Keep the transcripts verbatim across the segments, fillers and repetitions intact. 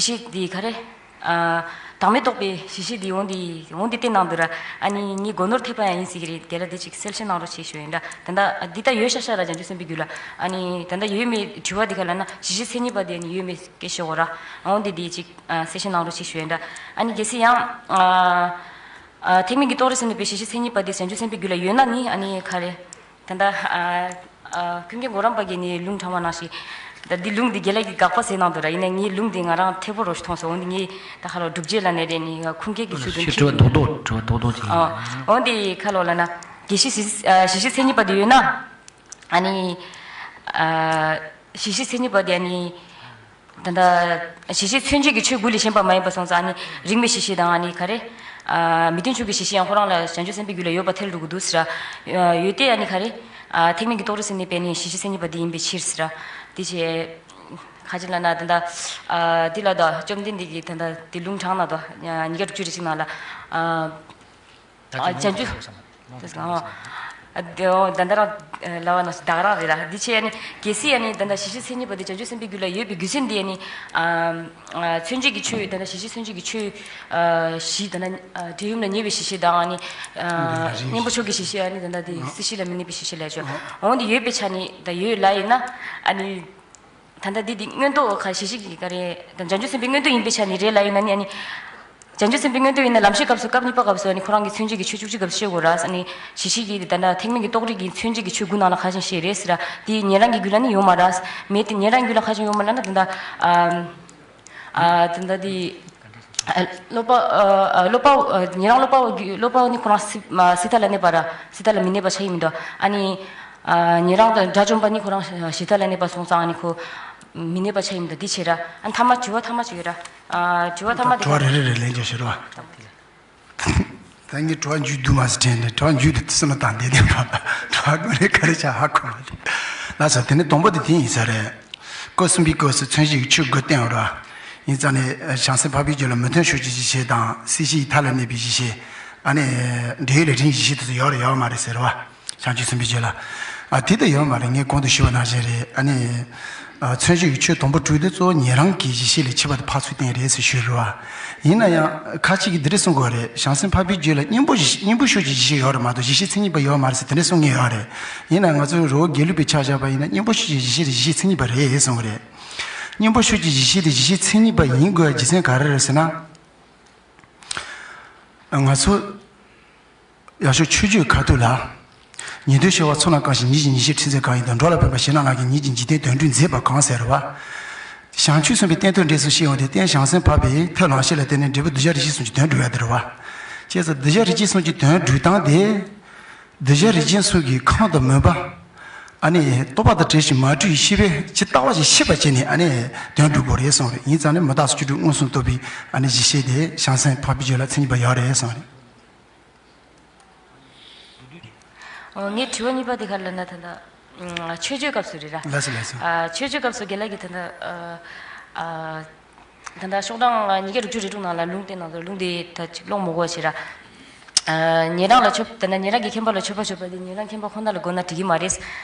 ཞི་བྱེད་འདི་ག་རེ། ཨ། བདག་མེད་རྟོགས་པའི་ཞི་བྱེད་འདི་འོང་འདི་འོང་འདི་བསྟན་གནང་འདུག་ར། ཨ་ནི་ངའི་སྒོ་ནོར་ཐེབས་པ་ཡང་ཡིན་སྲིད་ཀྱི་རེད། དེ་ལ་འདི་ཅིག་གསལ་བཤད་གནང་རོགས་བྱེད་ཞུ་ཡིན་ར། ད་ལྟ་འདི་ལྟ་ཡོད་ཤག་ཤག་ར། བྱང་ཆུབ་སེམས་དཔའི་རྒྱུད་ལ་ཨ་ནི་ད་ལྟ་ཡོད་མེད་དྲི་བ་འདི་ག་ལ་ན་ཞི་བྱེད་མཚན་ཉིད་པ་འདི་ཨ་ནི་ཡོད་མེད་སྐད་ཤོད་གོ་ར། འོང་འདི་འདི་ཅིག་གསལ་བཤད་གནང་རོགས་བྱེད་ཞུ་ཡིན་ར། ཨ་ནི་གལ་སྲིད་ཡང་ཨ་ཐེག་དམན་གྱི་རྟོགས་རིགས་སུ་གནས་པའི་ཞི་བྱེད་མཚན་ཉིད་པ་འདི་བྱང་ཆུབ་སེམས་དཔའི་རྒྱུད་ལ་ཡོད་ན་ནི་ཨ་ནི་ག་རེ། ད་ལྟ་ཨ་ཨ་ཀུན་མཁྱེན་གོ་རམས་པ་གིས་ནི་ལུང་དྲངས་པ་ནང་བཞིན། ད་འདི་ལུང་འདི་རྒན་ལགས་ཀྱིས་དགག་པ་ཟེར་གནང་འདུག་ར། ཡིན་ནའི་ངའི་ལུང་འདི་ང་རང་མཐེ་བོ་རོ་ཞིག་མཐོང་སོང་། འོན་ཏེ་ངས་ད་ཁ་ལོ་སྒྲུབ་བྱེད་ལ་ནས་རེད་ནི་ཁུངས་སྐྱེལ་གྱི་ཚུལ་དུ་ཁྱེད་དྲི་བ་རྡོག་རྡོག་དྲི་བ་རྡོག་རྡོག་ཅིག་ཡིན། ཨ། འོན་ཏེ་ཁ་ལོ་ལ་ན་དགེ་བཤེས་ཞི་ཞི་བྱེད་མཚན་ཉིད་པ་འདི་ཡོད་ན། ཨ་ནི་ཨ་ཞི་བྱེད་མཚན་ཉིད་པ་འདི་ཨ་ནི། ད་ལྟ་ཞི་བྱེད་མཚོན་བྱེད་ཀྱི་ཆོས་དགུ་ལས་གཞན་པ་མ་ཡིན་པ་སོང་ཙང་ཨ་ནི་རིགས་མེད་ཞི་བྱེད་དང་ཨ་ནི་ག་རེ། ཨ་མི་མཐུན་ཕྱོགས་ཀྱི་ཞི་བྱེད་ཡང་ཁོ་རང་ལ་བྱང་ཆུབ་སེམས་དཔའི་རྒྱུད་ལ་ཡོད་པ་ཐལ་འགྲོ་གི་འདུག་ཟེར། ཡོད་དེ་ཨ་ནི་ག་རེ། ཨ་ཐེག་དམན་གྱི་རྟོགས་རིགས་སུ་གནས་པའི་ནི་ཞི་བྱེད་མཚན་ཉིད་པ་འདི་ཡིན་པའི་ཕྱིར་ཟེར། འདི་བྱས། ཁ་ཅིག་ལ་ན་ད་ལྟ་ཨ་འདི་ལ་ད་བཅོམ་ལྡན་འདས་ཀྱིས་ད་ལྟ་འདི་ལུང་དྲངས་ན་ད་ཉིས་བརྒྱ་དྲུག་ཅུ་རེ་གཅིག་ནང་ལ་ཨ། ད་ཨ་བྱང་ཆུབ། ཨ་དེ་འོ་ད་ལྟ་རང་ལབ་པ་ནང་བཞིན་ད་ག་རང་རེད་ར། འདི་བྱས་ཨ་ནི་གལ་སྲིད་ཨ་ནི་ད་ལྟ་ཞི་བྱེད་མཚན་ཉིད་པ་འདི་བྱང་ཆུབ་སེམས་དཔའི་རྒྱུད་ལ་ཡོད་པའི་རྒྱུ་མཚན་འདི་ཨ་ནི་ཨ་ཨ་མཚོན་བྱེད་ཀྱི་ཆོས་ད་ལྟ་ཞི་བྱེད་མཚོན་བྱེད་ཀྱི་ཆོས་ཨ་བཞི་ད་ལྟ་ཨ་འབྲས་བུ་རྣམས་ཉེ་བའི་ཞི་བྱེད་དང་ཨ་ནི་ཨ་གཉེན་པོ་མཆོག་གི་ཞི་བྱེད་ཨ་ནི་ད་ལྟ་འདི་སྲིད་ཞི་ལ་མི་གནས་པའི་ཞི་བྱེད་ལས་བྱུང་འོང་འདི་ཡོད་པའི་ཆ་ནི་ད་ཡོད་ལ་ཡིན་ན་ཨ་ནི། ད་ལྟ་འདི་འདི་མངོན་རྟོགས་ཁ་ཞི་བྱེད་ཀྱི་ག་རེ་དང་བྱང་ཆུབ་སེམས་དཔའི་མངོན་རྟོགས་ཡིན་པའི་ཆ་ནས་རེད་ལ་ཡིན་ན་ནི་ཨ་ནི། བྱང་ཆུབ་སེམས་དཔའི་མངོན་རྟོགས་ཡིན་ན་ལམ་ཤེས་སྐབས་སུ་སྐབས་གཉིས་པ་སྐབས་སུ་ཨ་ནི་ཁོ་རང་གི་མཚོན་བྱེད་ཀྱི་ཆོས་བཅུ་གཅིག་སྐབས་སུ་བཤད་དགོས་ར། ཨ་ནི་ཞི་བྱེད་ཀྱི་ད་ལྟ་ཐེག་དམན་གྱི་རྟོགས་རིགས་ཀྱི་མཚོན་བྱེད་ཀྱི་ཆོས་དགུ་ནང་ལ་ཁ་ཤས་བཤད་རེད་ཟེར་ར། དེ་ཉན་རང་གི་རྒྱུད་ལ་ནི་ཡོད་མ་ར། མེད་དེ་ཉན་རང་རྒྱུད་ལ་ཁ་ཤས་ཡོད་མ་ར་ན་ད་ལྟ་ཨ་ཨ་ད་ལྟ་དེ་ཨ་སློབ་པ་ཨ་ཨ་སློབ་པ་ཨ་ཉན་རང་སློབ་པ་སློབ་པ་ནི་ཁོ་རང་སི་ཨ་སི་ཏ་ལ་གནས་པ་ར་སི་ཏ་ལ་མི་གནས་པ་ཆ་ཡིན་མི་འདུག་ཨ་ནི། ཨ་ཉན་རང་དང་དགྲ་བཅོམ་པ་གཉིས་ཁོ་རང་ཞི་ཏ་ལ་གནས་པ་སོང་ཙང་ཨ་ནི་ཁོ་མི་གནས་པ་ཆ་ཡིན་འདུག་འདི་བྱེད་ར། ཨ་ཐ་མ་དྲི་བ་ཐ་མ་ཅིག་ཡོད་ར། ཨ་དྲི་བ་ཐ་མ་འདི་དྲི་བ་རེ་རེ་རེ་ལན་རྒྱག་ཤེས་རོགས། ད་ངས་དྲི་བ་མཇུག་བསྡུ་མ་ཟེར་དྲན་ནས་དྲི་བ་མཇུག་ཏུ་བསམ་བློ་བཏང་བསྡད་ནས་དྲི་བ་དངོས་རེ་ག་རེ་བྱ་ཧ་གོ་མ་རེད། ལགས་སོ། དེ་ནས་དང་པོ་དེ་དེ་ཡིན་ས་རེད། སྐབས་གསུམ་པའི་སྐབས་སུ་མཚོན་བྱེད་ཀྱི་ཆོས་དགུ་བསྟན་འོ་ར། ཡིན་ཙང་ནས་བྱང་སེམས་འཕགས་པའི་རྒྱུད་ལ་མི་མཐུན་ཕྱོགས་ཀྱི་ཞི་བྱེད་དང་སྲིད་ཞིའི་མཐའ་ལ་གནས་པའི་ཞི་བྱེད། ཨ་ནི་འབྲས་ཡུལ་ལས་འབྲིང་ཞི་བྱེད་དེ་ཚོ་ཡོད་རེད་ཡོད་མ་རེད་ཟེར་བ། བྱང་ཆུབ་སེམས་དཔའི་རྒྱུད་ལ། ཨ་དེ་ལྟ་ཡོད་མ་རེད། ངས་གོང་དུ་ཞུས་པ་ནང་བཞིན་རེད། ཨ་ནི་ཨ་མཚོན་བྱེད་ཀྱི་ཆོས་དང་པོ་དྲུག་དེ་གཙོ་བོ་ཉན་རང་གི་ཞི་བྱེད་ལས་ཁྱད་པར་དུ་འཕགས་ཚུལ་བསྟན་རེད་ཟེར་ཞུས་རེད་བ། ཡིན་ན་ཡང་ཁ་ཅིག་གིས་འདི་འདྲ་གསུང་གི་ཡོད་རེད། བྱང་སེམས་འཕགས་པའི་རྒྱུད་ལ་གཉེན་པོ་ཞི་གཉེན་པོ་ཕྱོགས་ཀྱི་ཞི་བྱེད་ཡོད་རེད་མ་གཏོགས་ཞི་བྱེད་མཚན་ཉིད་པ་ཡོད་མ་རེད་ཟེར་དེ་འདྲ་གསུང་མཁན་ཡོད་རེད། ཡིན་ན་ང་ཚོའི་རི་བོ་དགེ་ལུགས་པའི་ཆ་བཞག་པ་ཡིན་ན་གཉེན་པོ་ཕྱོགས་ཀྱི་ཞི་བྱེད་དེ་ཞི་བྱེད་མཚན་ཉིད་པ་རེད་གསུང་གི་རེད། གཉེན་པོ་ཕྱོགས་ཀྱི་ཞི་བྱེད་དེ་ཞི་བྱེད་མཚན་ཉིད་པ་ཡིན་དགོས་པའི་རྒྱུ་མཚན་ག་རེ་རེད་ཟེར་ན། ང་ཚོ་ཡག་ཤོས་ཆོས་བརྒྱུད་ཁ་ཐུག་ལ། ཉན་ཐོས་ཤེས་པ་ཚོགས་རྣམས་གང་ཞིག །ཉིད་ཀྱི་ཉེར་ཞིར་ཁྲིད་མཛད་གང་ཡིན་དང་། འགྲོ་ལ་ཕན་པར་བྱེད་རྣམས་ལག་གི་ཉིད་ཀྱི་འཇིག་རྟེན་དོན་སྒྲུབ་མཛད་པ་གང་ཟེར་བ། བྱང་ཆུབ་སེམས་དཔའི་བསྟན་དོན་འགྲེལ་སོ་ཞེས་པ་དེ་རྟེན་བྱང་སེམས་འཕགས་པའི་ཐབས་ལམ་ཤེས་ལ་བརྟེན་ནས་འབྲས་བུ་གདུལ་བྱ་རིགས་ཅན་གསུམ་གྱི་དོན་སྒྲུབ་ཡ་དེ་རེད་བ། བྱས་ཙང་གདུལ་བྱ་རིགས་ཅན་གསུམ་གྱི་དོན་སྒྲུབ་སྟངས་དེ། གདུལ་བྱ་རིགས་ཅན་གསུམ་གྱི་ཁམས་དང་མོས་པ། ཨ་ནི་རྟོག་པ་དང་བྲལ་ཞིང་མ་འཁྲུལ་བའི་ཤེས་པས་ཇི་ལྟ་བ་བཞིན་ཤེས་པར་བྱས་ནས་ཨ་ནི་དོན་སྒྲུབ་དགོས་རེད་གསུངས་རེད། ཡིན་ཙང་ནི་མི་རྟག་སོགས་བཅུ་དྲུག་མངོན་སུམ་རྟོགས་པའི་ཨ་ནི་གཞི་ཤེས་དེ་བྱང་སེམས་འཕགས་པའི་རྒྱུད་ལ་མཚན་ཉིད་པ་ཡོད་རེད་གསུངས་རེད། ངའི་དྲི་བ་གཉིས་པ་དེ་ག་རེ་ལབ་ན་ད་ལྟ་ཨ་མཆོད་བརྗོད་སྐབས་སུ་རེད་ར། ལགས་སོ་ལགས་སོ། ཨ་མཆོད་བརྗོད་སྐབས་སུ་རྒན་ལགས་ཀྱིས་ད་ལྟ་ཨ་ཨ་ད་ལྟ་ཤོག་གྲངས་ཉིས་བརྒྱ་དྲུག་ཅུ་རེ་དྲུག་ནང་ལ་ལུང་བསྟན་གནང་འདུག་ལུང་དེ་ད་ཅིག་ཀློག་མི་དགོས་བྱས་ར། ཨ་ཉན་རང་ལ་མཆོད་ད་ལྟ་ཉན་རང་གི་མཁྱེན་པ་ལ་མཆོད་པ་མཆོད་པ་དེ་ཉན་རང་མཁྱེན་པ་ཁོ་ན་ལ་དགོས་ན་འགྲིག་གི་མ་རེད།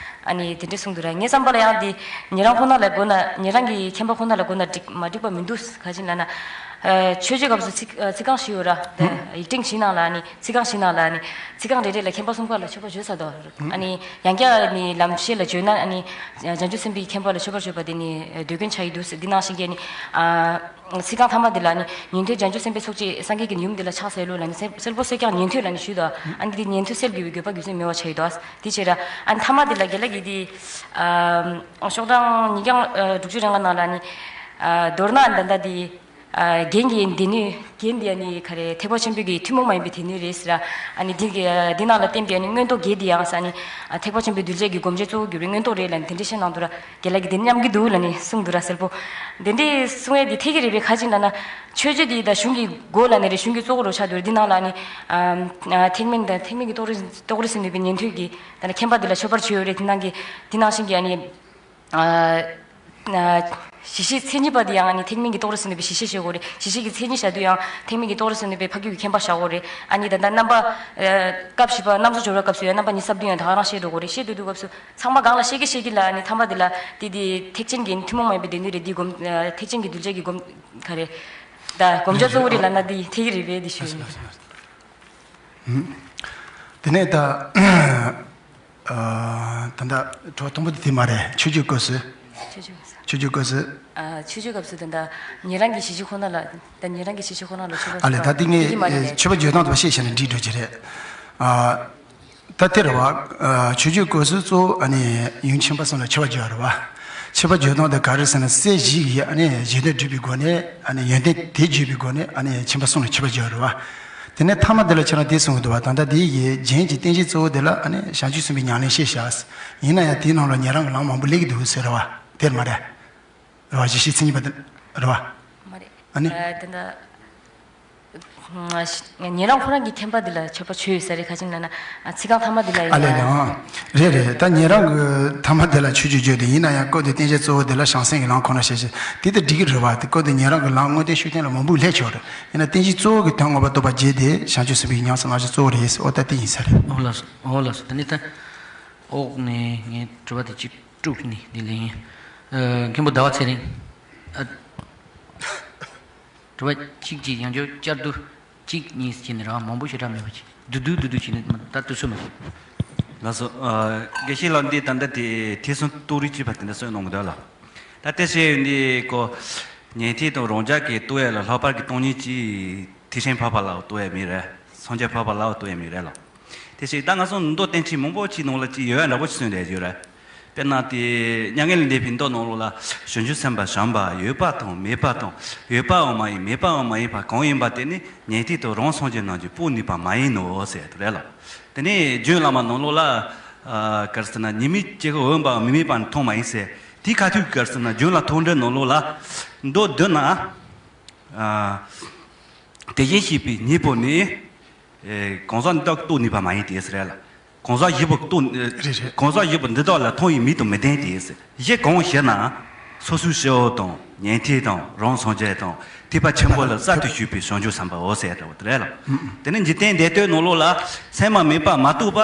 ཨ་ནི་དེ་འདྲ་གསུངས་འདུག་ར། ངའི་བསམ་པ་ལ་ཡང་དེ་ཉན་རང་ཁོ་ན་ལ་དགོས་ན་ཉན་རང་གི་མཁྱེན་པ་ཁོ་ན་ལ་དགོས་ན་འགྲིག་མ་འགྲིག་པ་མི་འདུག་ག་ཅི་ལབ་ན། ཨ་མཆོད་བརྗོད་སྐབས་སུ་ཚིག་ཨ་ཚིག་རྐང་བཞི་ཡོད་ར། ད་ཡིག་ཕྲེང་བཞི་ནང་ལ་ཨ་ནི་ཚིག་རྐང་བཞི་ནང་ལ་ཨ་ནི་ཚིག་རྐང་རེ་རེ་ལ་མཁྱེན་པ་གསུམ་ཀ་ལ་མཆོད་པ་བརྗོད་ཚར་འདུག་ཨ་ནི་ཡང་བསྐྱར་ནི་ལམ་ཤེས་ལ་བརྗོད་ན་ཨ་ནི་བྱང་ཆུབ་སེམས་དཔའི་མཁྱེན་པ་ལ་མཆོད་པ་བརྗོད་པ་དེ་ནི་སྡོད་མཁན་ཆགས་ཀྱི་འདུག་དེ་ནང་བཞིན་གྱི་ནི་ཨ་ཚིག་རྐང་ཐ་མ་དེ་ལ་ནི་ཉན་ཐོས་བྱང་ཆུབ་སེམས་དཔའི་ཚོགས་ཀྱིས་སངས་རྒྱས་ཀྱི་ཡུམ་དེ་ལ་ཕྱག་འཚལ་ལོ་ལ་ནི་གསལ་གསལ་པོ་གསལ་རྐྱང་ཉན་ཐོས་ལ་ནི་ཞུས་འདུག་ཨ་ནི་དེ་ཉན་ཐོས་སེལ་དགོས་པའི་དགོས་པ་རྒྱུ་མཚན་མེད་པ་ཆགས་ཀྱི་འདུག་དེ་བྱས་ར། ཨ་ནི་ཐ་མ་དེ་ལ་རྒན་ལགས་ཀྱིས་དེ་ཨ་ཤོག་གྲངས་ཉིས་བརྒྱ་དྲུག་ཅུ་རེ་ལྔ་ནང་ལ་ནི་ཨ་མདོར་ན་ད་ལྟ་དེ། ཨ་རྒྱན་གྱི་སྡེ་སྣོད། རྒྱན་འདི་ཨ་ནི་ག་རེ་ཐེག་པ་ཆེན་པོའི་གི་ཐུན་མོང་མ་ཡིན་པའི་སྡེ་སྣོད་རེད་ཟེར། ཨ་ནི་འདི་གི་འདི་ནང་ལ་བསྟན་པའི་ཨ་ནི་མངོན་རྟོགས་བརྒྱད་འདི་ཡང་ཟེར་ཨ་ནི་ཨ་ཐེག་པ་ཆེན་པོའི་གདུལ་བྱ་གི་སྒོམ་བྱེད་གཙོ་བོ་གྱུར་པའི་མངོན་རྟོགས་རེད་ལབ་ནས་དེ་འདྲས་བཤད་གནང་འདུག་ར། རྒན་ལགས་ཀྱིས་དེ་མཉམ་གྱི་འདུག་ལབ་ནས་གསུངས་འདུག་ར་གསལ་པོ། དེ་འདྲས་གསུང་ཡས་འདི་འཐད་ཀྱི་རེད་པས། ག་ཅི་ལབ་ན་མཆོད་བརྗོད་འདི་ད་གཞུང་གི་སྒོ་ལབ་ནས་རེད། གཞུང་གི་གཙོ་བོ་རུ་ཆགས་འདུག་ར། འདི་ནང་ལ་ཨ་ནི་ཨ་ཐེག་དམན་དང་ཐེག་དམན་གྱི་རྟོགས་རིགས་རྟོགས་རིགས་སུ་གནས་པའི་ཉན་ཐོས་ཀྱི་ད་ནི་མཁྱེན་པ་འདི་ལ་མཆོད་པར་བརྗོད་ཡོད་རེད། དེ་ནང་གི་དེ་ནང་བཞིན་གྱི་ཨ་ནི། ཨ། ཨ། གཞི་ཤེས་མཚན་ཉིད་པ་དེ་ཡང་ཨ་ནི་ཐེག་དམན་གྱི་རྟོགས་རིགས་སུ་གནས་པའི་གཞི་ཤེས་བཤད་དགོས་རེད། གཞི་ཤེས་ཀྱི་མཚན་ཉིད་བཞག་དུས་ཡང་ཐེག་དམན་གྱི་རྟོགས་རིགས་སུ་གནས་པའི་ཕ་རྒྱུད་ཀྱི་མཁྱེན་པ་བཞག་དགོས་རེད། ཨ་ནི་ད་ལྟ་རྣམ་པ། ཨ། སྐབས་བཞི་པ་རྣམ་གཟུགས་སྦྱོར་བའི་སྐབས་སུ་ཡང་རྣམ་པ་ཉི་ཤུ་རྩ་བདུན་ཡང་ད་ག་རང་བཤད་འགྲོ་དགོས་རེད། བཤད་དུས་དུས་སྐབས་སུ་ཚང་མ་སྒང་ལ་བཤད་ཀྱི་བཤད་ཀྱི་ལ་ཨ་ནི་ཐ་མ་དེ་ལ་དེ་དེ་ཐེག་ཆེན་གྱི་ཐུན་མོང་མ་ཡིན་པའི་སྡེ་སྣོད་རེད། འདི་སྒོམ། ཨ། ཐེག་ཆེན་གྱི་གདུལ་བྱ་གྱི་སྒོམ་ག་རེ། ད་སྒོམ་བྱ་གཙོ་བོ་རེད་ལབ་ན་འདི་ཐེག་གི་རེད་པས་འདི་ཞུ་ཡིན། དེ་ནས་ད། ཨ། ད་ལྟ་གྲོགས་དང་པོ་དེ་དེ་མ་རེད། ཆོས་བརྒྱུད་སྐབས་སུ། ཆོས་བརྒྱུད་སྐབས་སུ། ཆོས་བརྒྱུད་སྐབས་སུ། ཨ། ཆོས་བརྒྱུད་སྐབས་སུ་ད་ལྟ་ཉན་རང་གི་གཞི་ཤེས་ཁོ་ན་ལ། ད་ཉན་རང་གི་གཞི་ཤེས་ཁོ་ན་ལ་ཆོས་པ། ཨ་ལས། ད་དེ་ངས་དེ་མ་རེད་པས། ཆོས་པ་བརྗོད་སྟངས་དེ་བཤད་བྱས་ནས་འགྲིག་འགྲོ་གི་རེད། ཨ། ད་དེ་རེད་བ། ཨ། ཆོས་བརྒྱུད་སྐབས་སུ་གཙོ་བོ་ཨ་ནི་ཡུམ་ཆེན་པོ་གསུམ་ལ་མཆོད་པ་བརྗོད་རེད་བ། མཆོད་པ་བརྗོད་སྟངས་དེ་ག་རེ་ཟེར་ན། སྲས་བཞི་ཡི་ཨ་ནི་བཞེད་དོན་སྒྲུབ་པའི་སྒོ་ནས། ཨ་ནི་ཡོན་ཏན་དེ་བརྗོད་པའི་སྒོ་ནས་ཨ་ནི་ཆེན་པོ་གསུམ་ལ་མཆོད་པ་བརྗོད་རེད་བ། དེ་ནས་ཐ་མ་དེ་ལ་ཁྱེད་རང་དེ་གསུང་གི་འདུག་བ། ད་ལྟ་དེ་ཡི་རྒྱན་གྱི་རྟེན་གཞི་གཙོ་བོ་དེ་ལ་ཨ་ནི་བྱང་ཆུབ་སེམས་དཔའི་ཉམས་ལེན་བཤད་བཞག་ཡིན་ན་ཡང་དེའི་ནང་ལ་ཉན་རང་གི་ལམ་མང་པོ་སླེབས་ཀྱི་འདུག་ཟེར་བ། དེར་མ་རེད། རེད་བ། གཞི་ཤེས་མཚན་ཉིད་པ་དེ་རེད་བ། མ་རེད། ཨ་ནི། ཨ། དེ་འདྲ། ཨ། ཉན་རང་ཁོ་རང་གི་མཁྱེན་པ་འདི་ལ་མཆོད་པ་བརྗོད་ཡོད་ས་རེད། ག་ཅི་ན་ན། ཨ། ཚིག་རྐང་ཐ་མ་འདི་ལ་ཡིན། ཨ་ལས་ལས། ཨང་། རེད་རེད། ད་ཉན་རང་གི་ཐ་མ་འདི་ལ་མཆོད་བརྗོད་བརྗོད་དེ་ཡིན་ན་ཡང་སྐབས་དེ་རྟེན་གཞི་གཙོ་བོ་འདི་ལ་བྱང་སེམས་ཀྱི་ལམ་ཁོ་ན་བཤད་བྱས་དེ་ལྟར་འགྲིག་གི་རེད་བ། དེ་སྐབས་དེ་ཉན་རང་གི་ལམ་དངོས་བསྟན་ཤུགས་བསྟན་ལ་མང་པོ་སླེབས་ཆོག་རེད། ཡིན་ན་རྟེན་གཞི་གཙོ་བོ་གི་དོན་མངོན་པར་རྟོགས་པ་རྒྱས་དེ་བྱང་ཆུབ་སེམས་དཔའི་ཉམས་སུ་བླང་བྱ་གཙོ་བོ་རེད་ཟེར། འོ་ད་དེ་ཡིན་ས་རེད། འོ་ལགས་སོ། འོ་ལགས་སོ། ད་ནི་ད་འོག་ནས་ངས་དྲི་བ་དེ་གཅིག་དཀྲུགས་ནས་འདི་ལས་ཡིན། ཨ། མཁན་པོ་ཟླ་བ་ཚེ་རིང་། ཨ། དྲི་བ་གཅིག་གཅིག་ཡང་བསྐྱར་བསྐྱར་དུ་གཅིག་གཉིས་བྱས་ནས་རང་མང་པོ་ཞེ་དྲག་མེད་པ་ཅིག་བསྡུ་བསྡུ་བསྡུ་བསྡུ་བྱས་ནས་མ་ད་དུས་ཚོད་མ་ཞིག་ལགས་སོ། ཨ། དགེ་བཤེས་ལགས་འདི་ད་ལྟ་དེ་ཐེག་གསུམ་རྟོགས་རིགས་བཅས་པ་དེ་འདྲ་གསུངས་གནང་གི་འདུག་ལ། ད་དེ་བཤད་ཡོད་འདི་ཀོ། ཉན་ཐོས་དང་རང་རྒྱལ་གྱི་རྟོགས་ཡ་ལ་ལྷག་པར་གྱི་སྟོང་ཉིད་ཀྱི་ཐེག་ཆེན་འཕགས་པ་ལ་རྟོགས་ཡ་མེད་རེད། སངས་རྒྱས་འཕགས་པ་ལ་རྟོགས་ཡ་མེད་རེད་ལ། དེ་བཞིན་ད་ང་ཚོ་མདོ་བསྟན་བཅོས་མང་པོ་ཅིག་ནང་ལ་ཅིག་ཡོད་ཡ་འདྲ་པོ་ཅིག་གསུངས་བསྡད་ཡོད་རེད། དཔེར་ན་དེ་མྱ་ངན་ལས་འདས་པའི་མདོ་ནང་ལོགས་ལ་བྱང་ཆུབ་སེམས་དཔའ་བྱམས་པ་ཡོད་པ་དང་མེད་པ་དང་ཡོད་པའང་མ་ཡིན་མེད་པའང་མ་ཡིན་པ་གང་ཡིན་པ་དེ་ནི་ཉན་ཐོས་དང་རང་སངས་རྒྱས་རྣམས་ཀྱིས་སྤོང་ནུས་པ་མ་ཡིན་ནོ་ཟེར་དེ་རེད་ལ། དེ་ནས་རྒྱུན་བླ་མ་ནང་ལོགས་ལ་ཨ་ག་རེ་ཟེར་ན་ཉེས་དམིགས་སྐྱེ་འོས་པའང་མི་དམིགས་པ་ནི་མཐོང་བ་ཡིན་ཟེར། དེའི་ཁ་ཐུག་ག་རེ་ཟེར་ན་རྒྱུན་ལ་ཐོགས་འགྲེལ་ནང་ལོགས་ལ་མདོ་བསྡུ་ན། ཨ། དེ་བཞིན་གཤེགས་པའི་སྙིང་པོ་ནི། ཨེ། གང་ཟག་འདི་དག་རྟོགས་ནུས་པ་མ་ཡིན་ཏེ་ཟེར་ལ། གང་ཟག་བཞི་པོ་རྟོགས། རེད་རེད། གང་ཟག་བཞི་པོ་འདི་དག་ལ་མཐོང་བའི་མིག་དང་མི་ལྡན་ཏེ་ཟེར། གཞི་གང་ཞེ་ན། སོ་སོའི་སྤྱི་བོ་དང་ཉན་ཐོས་དང་རང་སངས་རྒྱས་དང་ཐེག་པ་ཆེན་པོ་ལ་གསར་དུ་ཞུགས་པའི་བྱང་ཆུབ་སེམས་དཔའ་འོ་ཟེར་འདྲ་བོ་དེ་རེད་ལ། དེ་ནི་འཇིག་རྟེན་འདས་རྟོག་ནང་ལོགས་ལ་མཚན་མ་མེད་པ་མ་རྟོགས་པ།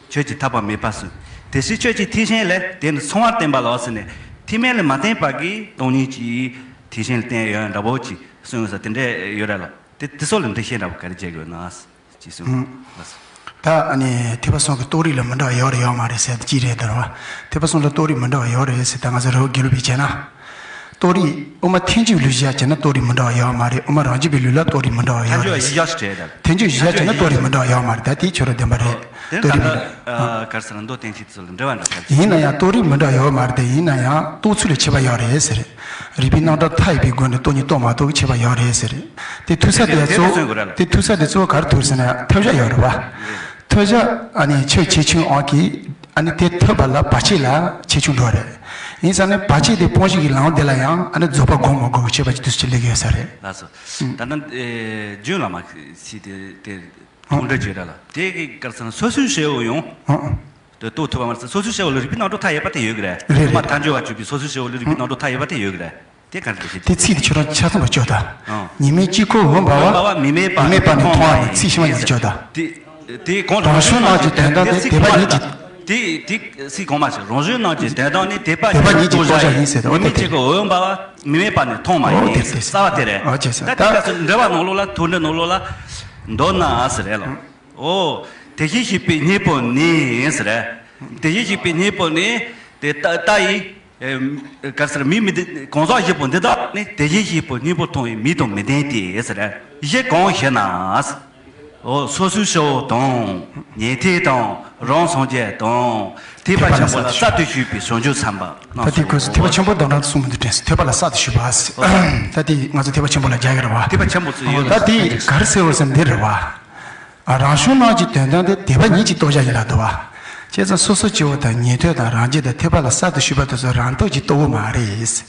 ཆོས་ཀྱི་ཐེག་པ་མེད་པ་གསུངས། དེ་སྲིད་ཆོས་ཀྱི་ཐེག་ཆེན་ལས་དེ་ནི་ཚངས་པར་བསྟན་པ་ལ་ཟེར་ནས་ཐེག་དམན་ལས་མ་བསྟན་པ་གིས་སྟོང་ཉིད་ཀྱི་ཐེག་ཆེན་ལ་བསྟན་ཡོད་འདྲ་བོ་ཅིག་གསུངས་ཡོད་ས་དེ་འདྲ་ཡོད་རེད་ལ། དེ་དེ་ཚོ་ལ་འགྲེལ་བཤད་འདྲ་བོ་ག་རེ་བྱེད་དགོས་ན་ཅེས་གསུངས། ད་ཨ་ནི་ཐེག་པ་གསུམ་གྱི་རྟོགས་རིགས་ལ་མི་འདྲ་བ་ཡོད་རེད་ཡོད་མ་རེད་ཟེར་དེ་ཅི་རེད་ད་རེད་བ། ཐེག་པ་གསུམ་ལ་རྟོགས་རིགས་མི་འདྲ་བ་ཡོད་རེད་ཟེར་ད་ང་ཚོ་རི་བོ་དགེ་ལུགས་པས་བྱས་ན། རྟོགས་རིགས་དབུ་མ་ཐལ་འགྱུར་ལུགས་བཞག་བྱས་ན་རྟོགས་རིགས་མི་འདྲ་བ་ཡོད་མ་རེད། དབུ་མ་རང་རྒྱུད་པའི་ལུགས་ལ་རྟོགས་རིགས་མི་འདྲ་བ་ཡོད་རེད། ཐལ་འགྱུར་བཞག་བྱས་ན་རྟོགས་རིགས་མི་འདྲ་བ་ཡོད་མ་རེད། ད་དེ་ཁྱོད་རང་བདེན་པ་རེད། དེ་རྟོགས་རིགས་མི་འདྲ། ཨ། ག་རེ་ཟེར་ན་མདོ་བསྟན་བཅོས་ཚོ་ལ་འགྲེལ་བ་འདྲ་ཁ་ཡིན་ན་ཡང་རྟོགས་རིགས་མི་འདྲ་ཡོད་མ་རེད། དེ་ཡིན་ན་ཡང་རྟོགས་ཚུལ་ལ་ཁྱད་པར་ཡོད་རེད་ཟེར། རིགས་པའི་རྣམ་གྲངས་མཐའ་ཡས་པའི་སྒོ་ནས་རྟོགས་ཉིད་རྟོགས་མ་རྟོགས་ཀྱི་ཁྱད་པར་ཡོད་རེད་ཟེར། དེ་ཐུག་ས་དེ་གཙོ་བོ་དེ་ཐུག་ས་དེ་གཙོ་བོ་ག་རེ་ཐུག་ཟེར་ན་ཐབས་ཤེས་ཡོད་རེད་བ། ཐབས་ཤེས་ཨ་ནི་ཆོས་ཆེ་ཆུང་དབང་གིས་ཨ་ནི་དེ་ཐུབ་པ་ལ་བར་ཆད་ལ་ཆེ་ཆུང་འགྲོ་རེད། ཡིན་ཙང་ནི་བར་ཆད་དེ་སྤོང་བྱེད་ཀྱི་ལམ་དེ་ལ་ཡང་ཨ་ནི་རྫོགས་པ་སྒོམ་མ་དགོས་ཀྱི་ཁྱད་པར་གྱི་དུས་སུ་ཅི་ལེགས་ཡོད་ས་རེད། ལགས་སོ། ད་ནི་རྒྱུན་བླ་མ་ཞིག་དེ་དེ་ཐུགས་འགྲེལ་བྱེད་ར་ལ་དེ་གི་ག་རེ་ཟེར་ན་སོ་སོའི་སྤྱི་བོ་ཡང་། དེ་རྟོགས་ཐུབ་པ་མ་ཟད་སོ་སོའི་སྤྱི་བོ་ལ་རིག་པའི་རྣམ་གྲངས་མཐའ་ཡས་པ་དེ་ཡོད་ཀྱི་རེད། རེད་རེད། མ་ཐལ་འགྱུར་བ་གཅོད་པའི་སོ་སོའི་སྤྱི་བོ་ལ་རིག་པའི་རྣམ་གྲངས་མཐའ་ཡས་པ་དེ་ཡོད་ཀྱི་རེད། དེ་ག་རེ་ཞིག་དེ་ཚིག་དེ་ཁྱོད་རང་ཆ་ཚང་བ་བཅོས་དང་། ཨང་། ཉི་མའི་དཀྱིལ་འཁོར་འོད་འབར་བ། འོད་འབར་བ་མི་མེད་པ་ནི་མཐོང་བ་ཡིན་ཚིག་ཤིང་བ་ཉིད་ཀྱིས་བཅོས་དང་། དེ་དེ་གོང་རང་བྱུང་རྣམས་ཀྱི་དོན་དམ་དེ་དེ་པ་ཉིད་ཀྱི། དེ་དེ་ཚིག་གོང་མ་ཞིག་རང་བྱུང་རྣམས་ཀྱི་དོན་དམ་ནི་དེ་པ་ཉིད་ཀྱི་རྟོགས་བྱ་ཡིན་ཟེར་ཏེ་ཉི་མའི་དཀྱིལ་འཁོར་འོད་འབར་བ་མི་མེད་པ་ནི་མཐོང་བ་ཡིན་ཟེར། རྩ་བ་དེ་རེད། ཨོ་བྱས་ཟེར། ད་དེ་ག་ཚོད་འགྲེལ་བ་ནང་ལོགས་ལ་ཐུགས་འགྲེལ་ནང་ལོགས་ལ་མདོར་ན་ཟེར་རེད་ལ། ཨོ། དེ་བཞིན་གཤེགས་པའི་སྙིང་པོ་ནི་ཟེར། དེ་བཞིན་གཤེགས་པའི་སྙིང་པོ་ནི་དེ་ལྟ་ལྟ་ཡི། ཨེ། ག་རེ་ཟེར་མིག་མི་ལྡན་གང་ཟག་བཞི་པོ་འདི་དག་ནི་དེ་བཞིན་གཤེགས་པའི་སྙིང་པོ་མཐོང་བའི་མིག་དང་མི་ལྡན་ཏེ་ཟེར། གཞི་གང་ཞེ་ན། ཨོ་སོ་སོའི་སྤྱི་བོ་དང་ཉན་ཐོས་དང་རང་སངས་རྒྱས་དང་ཐེག་པ་ཆེན་པོ་ལ་གསར་དུ་ཞུགས་པའི་བྱང་ཆུབ་སེམས་དཔའ་ད་དེ་ཁོས་ཐེག་པ་ཆེན་པོ་དང་འདྲ་གསུངས་མི་འདུག་དྲན་སོང་། ཐེག་པ་ལ་གསར་དུ་ཞུགས་པ་ཟེར། ད་དེ་ང་ཚོ་ཐེག་པ་ཆེན་པོ་ལ་རྒྱག་གི་རེད་བ། ཐེག་པ་ཆེན་པོ་ཚོ་ཡོད། ད་དེ་ག་རེ་ཟེར་བ་ཟེར་འདི་རེད་བ། ཨ། རང་བྱུང་རྣམས་ཀྱི་དོན་དམ་དེ་དད་པ་ཉིད་ཀྱིས་རྟོགས་བྱ་ཡིན་ལ་འདུག་བ། བྱས་ཙང་སོ་སོ་སྐྱེ་བོ་དང་ཉན་ཐོས་དང་རང་རྒྱལ་དང་ཐེག་པ་ལ་གསར་དུ་ཞུགས་པ་དེ་ཚོ་རང་རྟོགས་ཀྱིས་རྟོགས་ཀྱི་མ་རེད།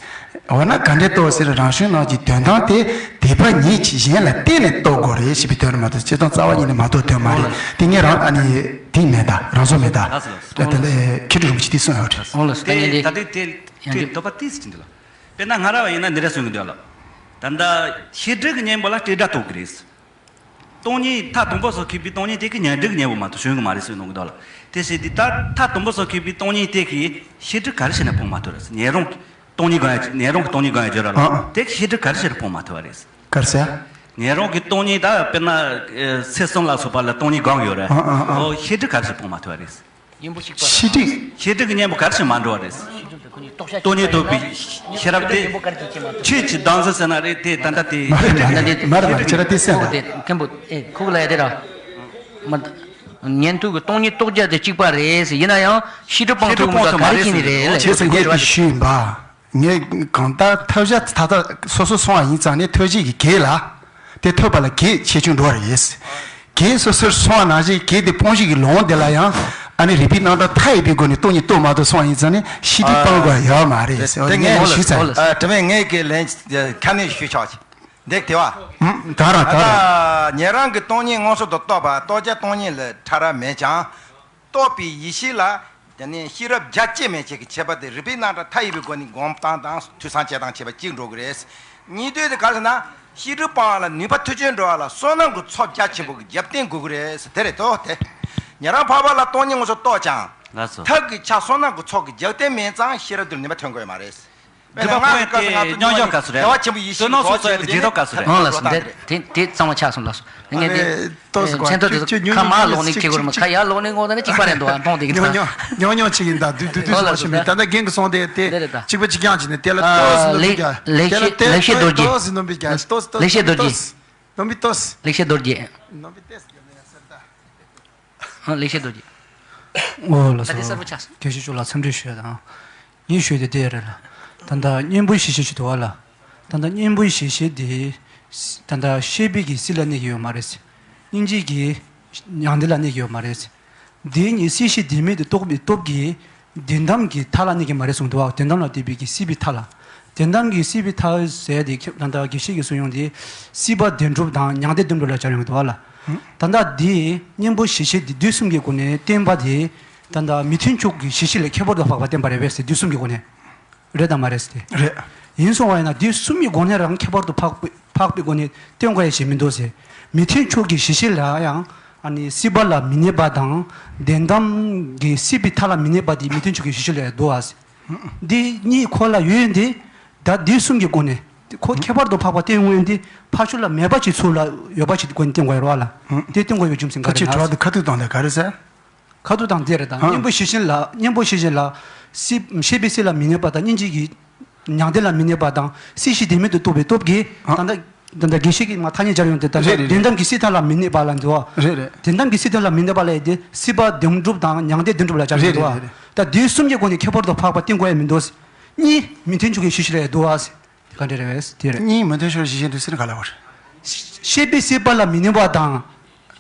འོ་ན་ག་འདྲས་རྟོགས་ཟེར། རང་བྱུང་རྣམས་ཀྱི་དོན་དམ་དེ་དད་པ་ཉིད་ཀྱིས་གཞན་ལ་བརྟེན་ནས་རྟོགས་དགོས་རེད་ཞེས་པའི་དོན་རེད་མ་གཏོགས་སྤྱིར་བཏང་རྩ་བ་ཉིད་ནས་མ་རྟོགས་དོན་མ་རེད། འོ་ལགས། དེ་ངས་རང་ཨ་ནི་དེ་མེད་ད་རང་བཟོ་མེད་ད། ལགས་སོ་ལགས་སོ། དེ་ལས་མཁས་གྲུབ་རིན་པོ་ཆེས་དེ་གསུངས་ཡོད་རེད། འོ་ལགས་སོ། ད་ཡིན་ད་དེ་དེ་ཡང་དེ་འདོད་པ་དེ་ཟེར་གྱི་འདུག་ལ། དཔེར་ན་སྔ་རབས་པ་ཡིན་ན་འདི་འདྲ་གསུང་གི་འདུག་ལ། ད་ལྟ་བཤད་སྒྲུབ་ཀྱི་གཉེན་པོ་ལ་སྤྲོས་བྲལ་གཏོགས་ཀྱི་རེད། སྟོང་ཉིད་མཐའ་དང་པོ་སོགས་མཁས་པའི་སྟོང་ཉིད་དེ་གི་ཉོན་སྒྲིབ་ཀྱི་གཉེན་པོ་མ་གཏོགས་གཞན་གྱི་མ་རེད་ཟེར་གནང་གི་འདུག་ལ། དེ་བྱས་དུས་ད་མཐའ་དང་པོ་སོགས་མཁས་པའི་སྟོང་ཉིད་དེ་གི་བཤད་སྒྲུབ་ག་རེ་བྱས་ནས་སྤོང་མ་ཐུབ་རེད། ཉན་རང་གི་སྟོང་ཉིད་སྒོམ་ཡ་ཉན་རང་གི་སྟོང་ཉིད་སྒོམ་ཡ་བརྗོད་ར་ལ། ཨ་ཨ། དེ་གི་བཤད་སྒྲུབ་ག་རེ་བྱས་ནས་སྤོང་མ་ཐུབ་པ་རེད། ག་རེ་ཟེར། ཉན་རང་གི་སྟོང་ཉིད་ད་དཔེར་ན་ཚེ་གསུམ་ལ་སོགས་པ་ལ་སྟོང་ཉིད་སྒོམ་ཡོད་རེད། ཨ་ཨ་ཨ། ཨོ་བཤད་སྒྲུབ་ག་རེ་བྱས་སྤོང་མ་ཐུབ་པ་རེད། ཡིན་པོ་ཞིག་པ། ཤེས་སྒྲིབ། ཤེས་སྒྲིབ་ཀྱི་གཉེན་པོ་ག་རེ་བྱས་མ་འགྲོ་བ་རེད། སྟོང་ཉིད་རྟོགས་པའི་ཤེས་རབ་དེ། ཆོས་ཀྱི་བདག་འཛིན་ཟེར་ན་རེད་དེ་ད་ལྟ་དེ། མ་རེད་མ་རེད་མ་རེད་མ་རེད་ཁྱེད་རང་དེ་སེམས་ཁོག་དེ་མཁན་པོ་ཨེ་ཁུག་ལ་ཡ་དེ་ར། མ་ཉན་ཐོས་ཀྱི་སྟོང་ཉིད་རྟོགས་བྱ་དེ་གཅིག་པ་རེད་ཟེར། ཡིན་ན་ཡང་ཤེས་སྒྲིབ་སྤང་ཐུབ་མ་རེད་ཟེར། ག་རེ་བྱས་ནས་རེད་ལ། བྱས་ཙང་ངས་དེ་ཞུས་ཡིན་པ། ངས་གང་ལྟར་ཐོས་བྱ་ད་ལྟ་སོ་སོ་སོང་བ་ཡིན་ཙང་ནས་ཐོས་བྱེད་ཀྱི་གེགས་ལ། དེ་ཐོས་པ་ལ་གེགས་ཆེ་ཆུང་འགྲོ་བ་རེད། གེགས་སོ་སོར་སོང་བ་ནང་བཞིན་གེགས་དེ་སྤོང་བྱེད་ཀྱི་ལུང་དེ་ལ་ཡང་ཨ་ནི་རིགས་པའི་རྣམ་གྲངས་མཐའ་ཡས་པའི་སྒོ་ནས་སྟོང་ཉིད་རྟོགས་མ་ཐུབ་སོང་བ་ཡིན་ཙང་ནས་ཤེས་སྒྲིབ་སྤང་དགོས་ཡོད་མ་རེད་ཟེར་བ་དེ་ངས་ངོ་ལ་ཞུས་ཚར། ཨ་དྲི་བས་ངས་ཀྱི་ལན་ཁ་ནས་ཞུས་ཆོག་ཅིག་འདེགས་དེ་བ། ད་རང་ད་རང་། ཉན་རང་གི་སྟོང་ཉིད་མངོན་སུམ་དུ་རྟོགས་པ་རྟོགས་བྱ་སྟོང་ཉིད་ལ་ཕྲ་རགས་མེད་ཀྱང་། རྟོགས་པའི་ཡེ་ཤེས་ལ་དེ་ནས་ཤེས་རབ་རྒྱ་སྐྱེད་མེད་བྱེད་ཀྱི་ཁྱད་པར་དེ་རིགས་པའི་རྣམ་གྲངས་མཐའ་ཡས་པའི་སྒོ་ནས་སྒོམ་སྟངས་དང་ཐོས་བསམ་བྱེད་སྟངས་ཁྱད་པར་གཅིག་འགྲོ་གི་རེད། གཉིས་ལྡན་དེ་ག་རེ་ཟེར་ན་ཤེས་སྒྲིབ་སྤང་བ་ལ་ནུས་པ་མཐུ་ཆེན་འགྲོ་བ་ལ་བསོད་ནམས་ཀྱི་ཚོགས་རྒྱ་ཆེན་པོ་གི་རྒྱབ་རྟེན་དགོས་ཀྱི་རེད་ཟེར་དེ་རེད་དོ་དེ། ཉན་རང་འཕགས་པ་ལ་སྟོང་ཉིད་མངོན་སུམ་རྟོགས་ཀྱང་། ལགས་སོ། ཐབས་ཀྱི་ཆ་བསོད་ནམས་ཀྱི་ཚོགས་ཀྱི་རྒྱབ་རྟེན་མེད་ཙང་ཤེས་རབ་དེར་ནུས་པ་ཐོན་དགོས་ཡོད་མ་རེད། དཔེར་ན་སྔགས་ཀྱི་སྐབས་སུ་ང་ཚོ་མཉམ་སྦྱོར་སྐབས་སུ་རེད། བདེ་བ་ཆེན་པོ་ཡེ་ཤེས་ཀྱི་ཚོགས་ཆེན་པོ་དེ། ཨང་ལགས་སོ། འདི་དེ་དེ་གཙང་མ་ཆགས་སོང་ལགས་སོ། ངས་དེ་ཨེ་ཏོག་ཙམ་མཚན་ཐོ་དེ་ཚོ་ཁ་མ་ལོག་ནས་ཁྱེད་སྐོར་མ་ཁ་ཡར་ལོག་ནས་ངོ་ད་ནི་གཅིག་པ་རེད་འདུག་ཨ་མཐོང་དེ་གི་ཉོ་ཉོ་ཉོ་ཉོ་ཅིག་ཡིན་ད་དུས་དུས་དུས་ཨང་ལགས་སོ། སོ་མི་ད་ལྟ་རྒན་གི་སོང་དེ་དེ་དེ་རེད་ད། གཅིག་པ་གཅིག་རྐྱང་བྱས་ནས་དེ་ལ་ཨ་ཏོག་ཙམ་ནོར་ལེགས་འབུལ་རྒྱག་ལེགས་དེ་ལ་ཤེས་ཏོག་ལེགས་ཤེས་རྡོ་རྗེ། ཏོག་ཙམ་ནོར་འབུལ་རྒྱག་ལེགས་ཤེས་རྡོ་རྗེ། ཏོག་ཙམ་ནོར་འབུལ་ཏོག་ཙམ། ལེགས་ཤེས་རྡོ་རྗེ། ནོར་འབུལ་ཏོག་ཙམ། ལེགས་ཤེས་རྡོ་རྗེ། ནོར་འབུལ་ཏོག་ཙམ་རྒྱབ་ན་ཡང་སེར་ད། ཨ་ལེགས་བཤད་རྡོ་རྗེ། ཨོ་ལགས་སོ། ད་འདི་གསར་པ་ཆགས་སོང་། དགེ་བཤེས་མཆོག་ལ་འཚམས་འདྲི་ཞུ་ཡ་དང་། ངས་ཞུ་ཡ་དེ་དེ་རེད་ལ། ད་ལྟ་གཉེན་པོའི་གཞི་ཤེས་ཞིག་འདུག་བ་ལ། ད་ལྟ་གཉེན་པོའི་གཞི་ཤེས་དེ། ད་ལྟ་ཤེས་པའི་གི་སྲིད་ལ་གནས་ཀྱི་ཡོད་མ་རེད། སྙིང་རྗེ་གི་མྱང་འདས་ལ་གནས་ཀྱི་ཡོད་མ་རེད། དེ་གཉིས་སྲིད་ཞི་བདེ་མེད་དུ་རྟོགས་པའི་སྟོབས་ཀྱིས། བདེན་གཏམ་གྱི་མཐའ་ལ་གནས་ཀྱི་མ་རེད་གསུངས་འདུག་བ། བདེན་གཏམ་ལ་བརྟེན་པའི་གི་སྲིད་པའི་མཐའ་ལ། བདེན་གཏམ་གྱི་སྲིད་པའི་མཐའ་ཟེར་དེ་ཁྱེད་ད་ལྟ་དགེ་བཤེས་ཀྱིས་གསུངས་ཡོང་དེ། སྲིད་པ་བདེན་གྲུབ་དང་མྱང་འདས་བདེན་གྲུབ་ལ་སྦྱར་ཡོང་འདུག་བ་ལ། ད་ལྟ་འདི་གཉེན་པོ་གཞི་ཤེས་འདི་དུས་གསུམ་གྱི་སྒོ་ནས་བསྟན་པ་དེ། ད་ལྟ་མི་མཐུན་ཕྱོགས་ཀྱི་གཞི་ཤེས་ལས་ཁྱད་པར་དུ་འཕགས་པ་བསྟན་པ་རེད་པས་ཟེར་དུས་གསུམ་གྱི་སྒོ་ནས། རེད་དང་མ་རེད་ཟེར་ཏེ། རེད། ཡིན་སོང་བ་ཡིན་ན་དེ་གསུམ་གྱི་སྒོ་ནས་རང་ཁྱད་པར་དུ་འཕགས་པའི་འཕགས་པའི་སྒོ་ནས་བསྟན་དགོས་ཡ་ཞིག་མི་འདུག་ཟེར། མི་མཐུན་ཕྱོགས་ཀྱི་གཞི་ཤེས་ལ་ཡང་ཨ་ནི་སྲིད་པ་ལ་མི་གནས་པ་དང་བདེན་གཏམ་གྱི་སྲིད་པའི་མཐའ་ལ་མི་གནས་པ་དེ་མི་མཐུན་ཕྱོགས་ཀྱི་གཞི་ཤེས་ལ་ཡང་འདུག་ཨ་ཟེར། འདི་གཉིས་ཁོ་ལ་ཡོད་ཡོད་འདི། ད་དེ་གསུམ་གྱི་སྒོ་ནས་ཁོ་ཁྱད་པར་དུ་འཕགས་པ་བསྟན་དགོས་ཡོད་འདི་ཕར་ཕྱོགས་ལ་མེད་པ་ཅིག་ཚུར་ལ་ཡོད་པ་ཅིག་སྒོ་ནས་བསྟན་དགོས་ཡ་རེད་བ་ལ། དེ་བསྟན་དགོས་ཡ་རྒྱུ་མཚན་ག་རེ་ཁ་ཅིག་ན་དྲི་བ་འདི་ཁ་ཐུག་བཏང་དེ་ག་རེ་ཟེར། ཁ་ཐུག་དང་དེ་རེད་དང་། ཧང་། གཉེན་པོ་ཤེས་བཞིན་ལ་གཉེན་པོ་ཤེས་བཞིན་ལ། སྲིད་ཤེས་པའི་སྲིད་ལ་མི་གནས་པ་དང་སྙིང་རྗེ་གི་མྱང་འདས་ལ་མི་གནས་པ་དང་སྲིད་ཞི་བདེ་མེད་དུ་རྟོགས་པའི་སྟོབས་ཀྱིས། ཧང་། ད་ལྟ་ད་ལྟ་དགེ་བཤེས་ཀྱིས་མ་ཐ་སྙད་སྦྱར་ཡོང་དེ་ད་ལྟ་རེད་རེད་བདེན་གཏམ་གྱི་སྲིད་མཐའ་ལ་མི་གནས་པ་ལ་འདུག་བ། རེད་རེད། བདེན་གཏམ་གྱི་སྲིད་མཐའ་ལ་མི་གནས་པ་ལ་ཡིན་ཏེ་སྲིད་པ་བདེན་གྲུབ་དང་མྱང་འདས་བདེན་གྲུབ་ལ་སྦྱར་ཡོང་འདུག་བ། རེད་རེད་རེད། ད་དེ་གསུམ་གྱི་སྒོ་ནས་ཁྱད་པར་དུ་འཕགས་པ་བསྟན་དགོས་ཡ་མི་འདུག་གཉིས་མི་མཐུན་ཕྱོགས་ཀྱི་གཞི་ཤེས་ལ་ཡ་འདུག་བ། ག་འདྲ་རེད་བས་དེ་རེད། གཉིས་མི་མཐུན་ཕྱོགས་གཞི་ཤེས་འདུག་ཟེར་ན་ག་ལ་བར། ཤེས་པའི་སྲིད་པ་ལ་མི་གནས་པ་དང་།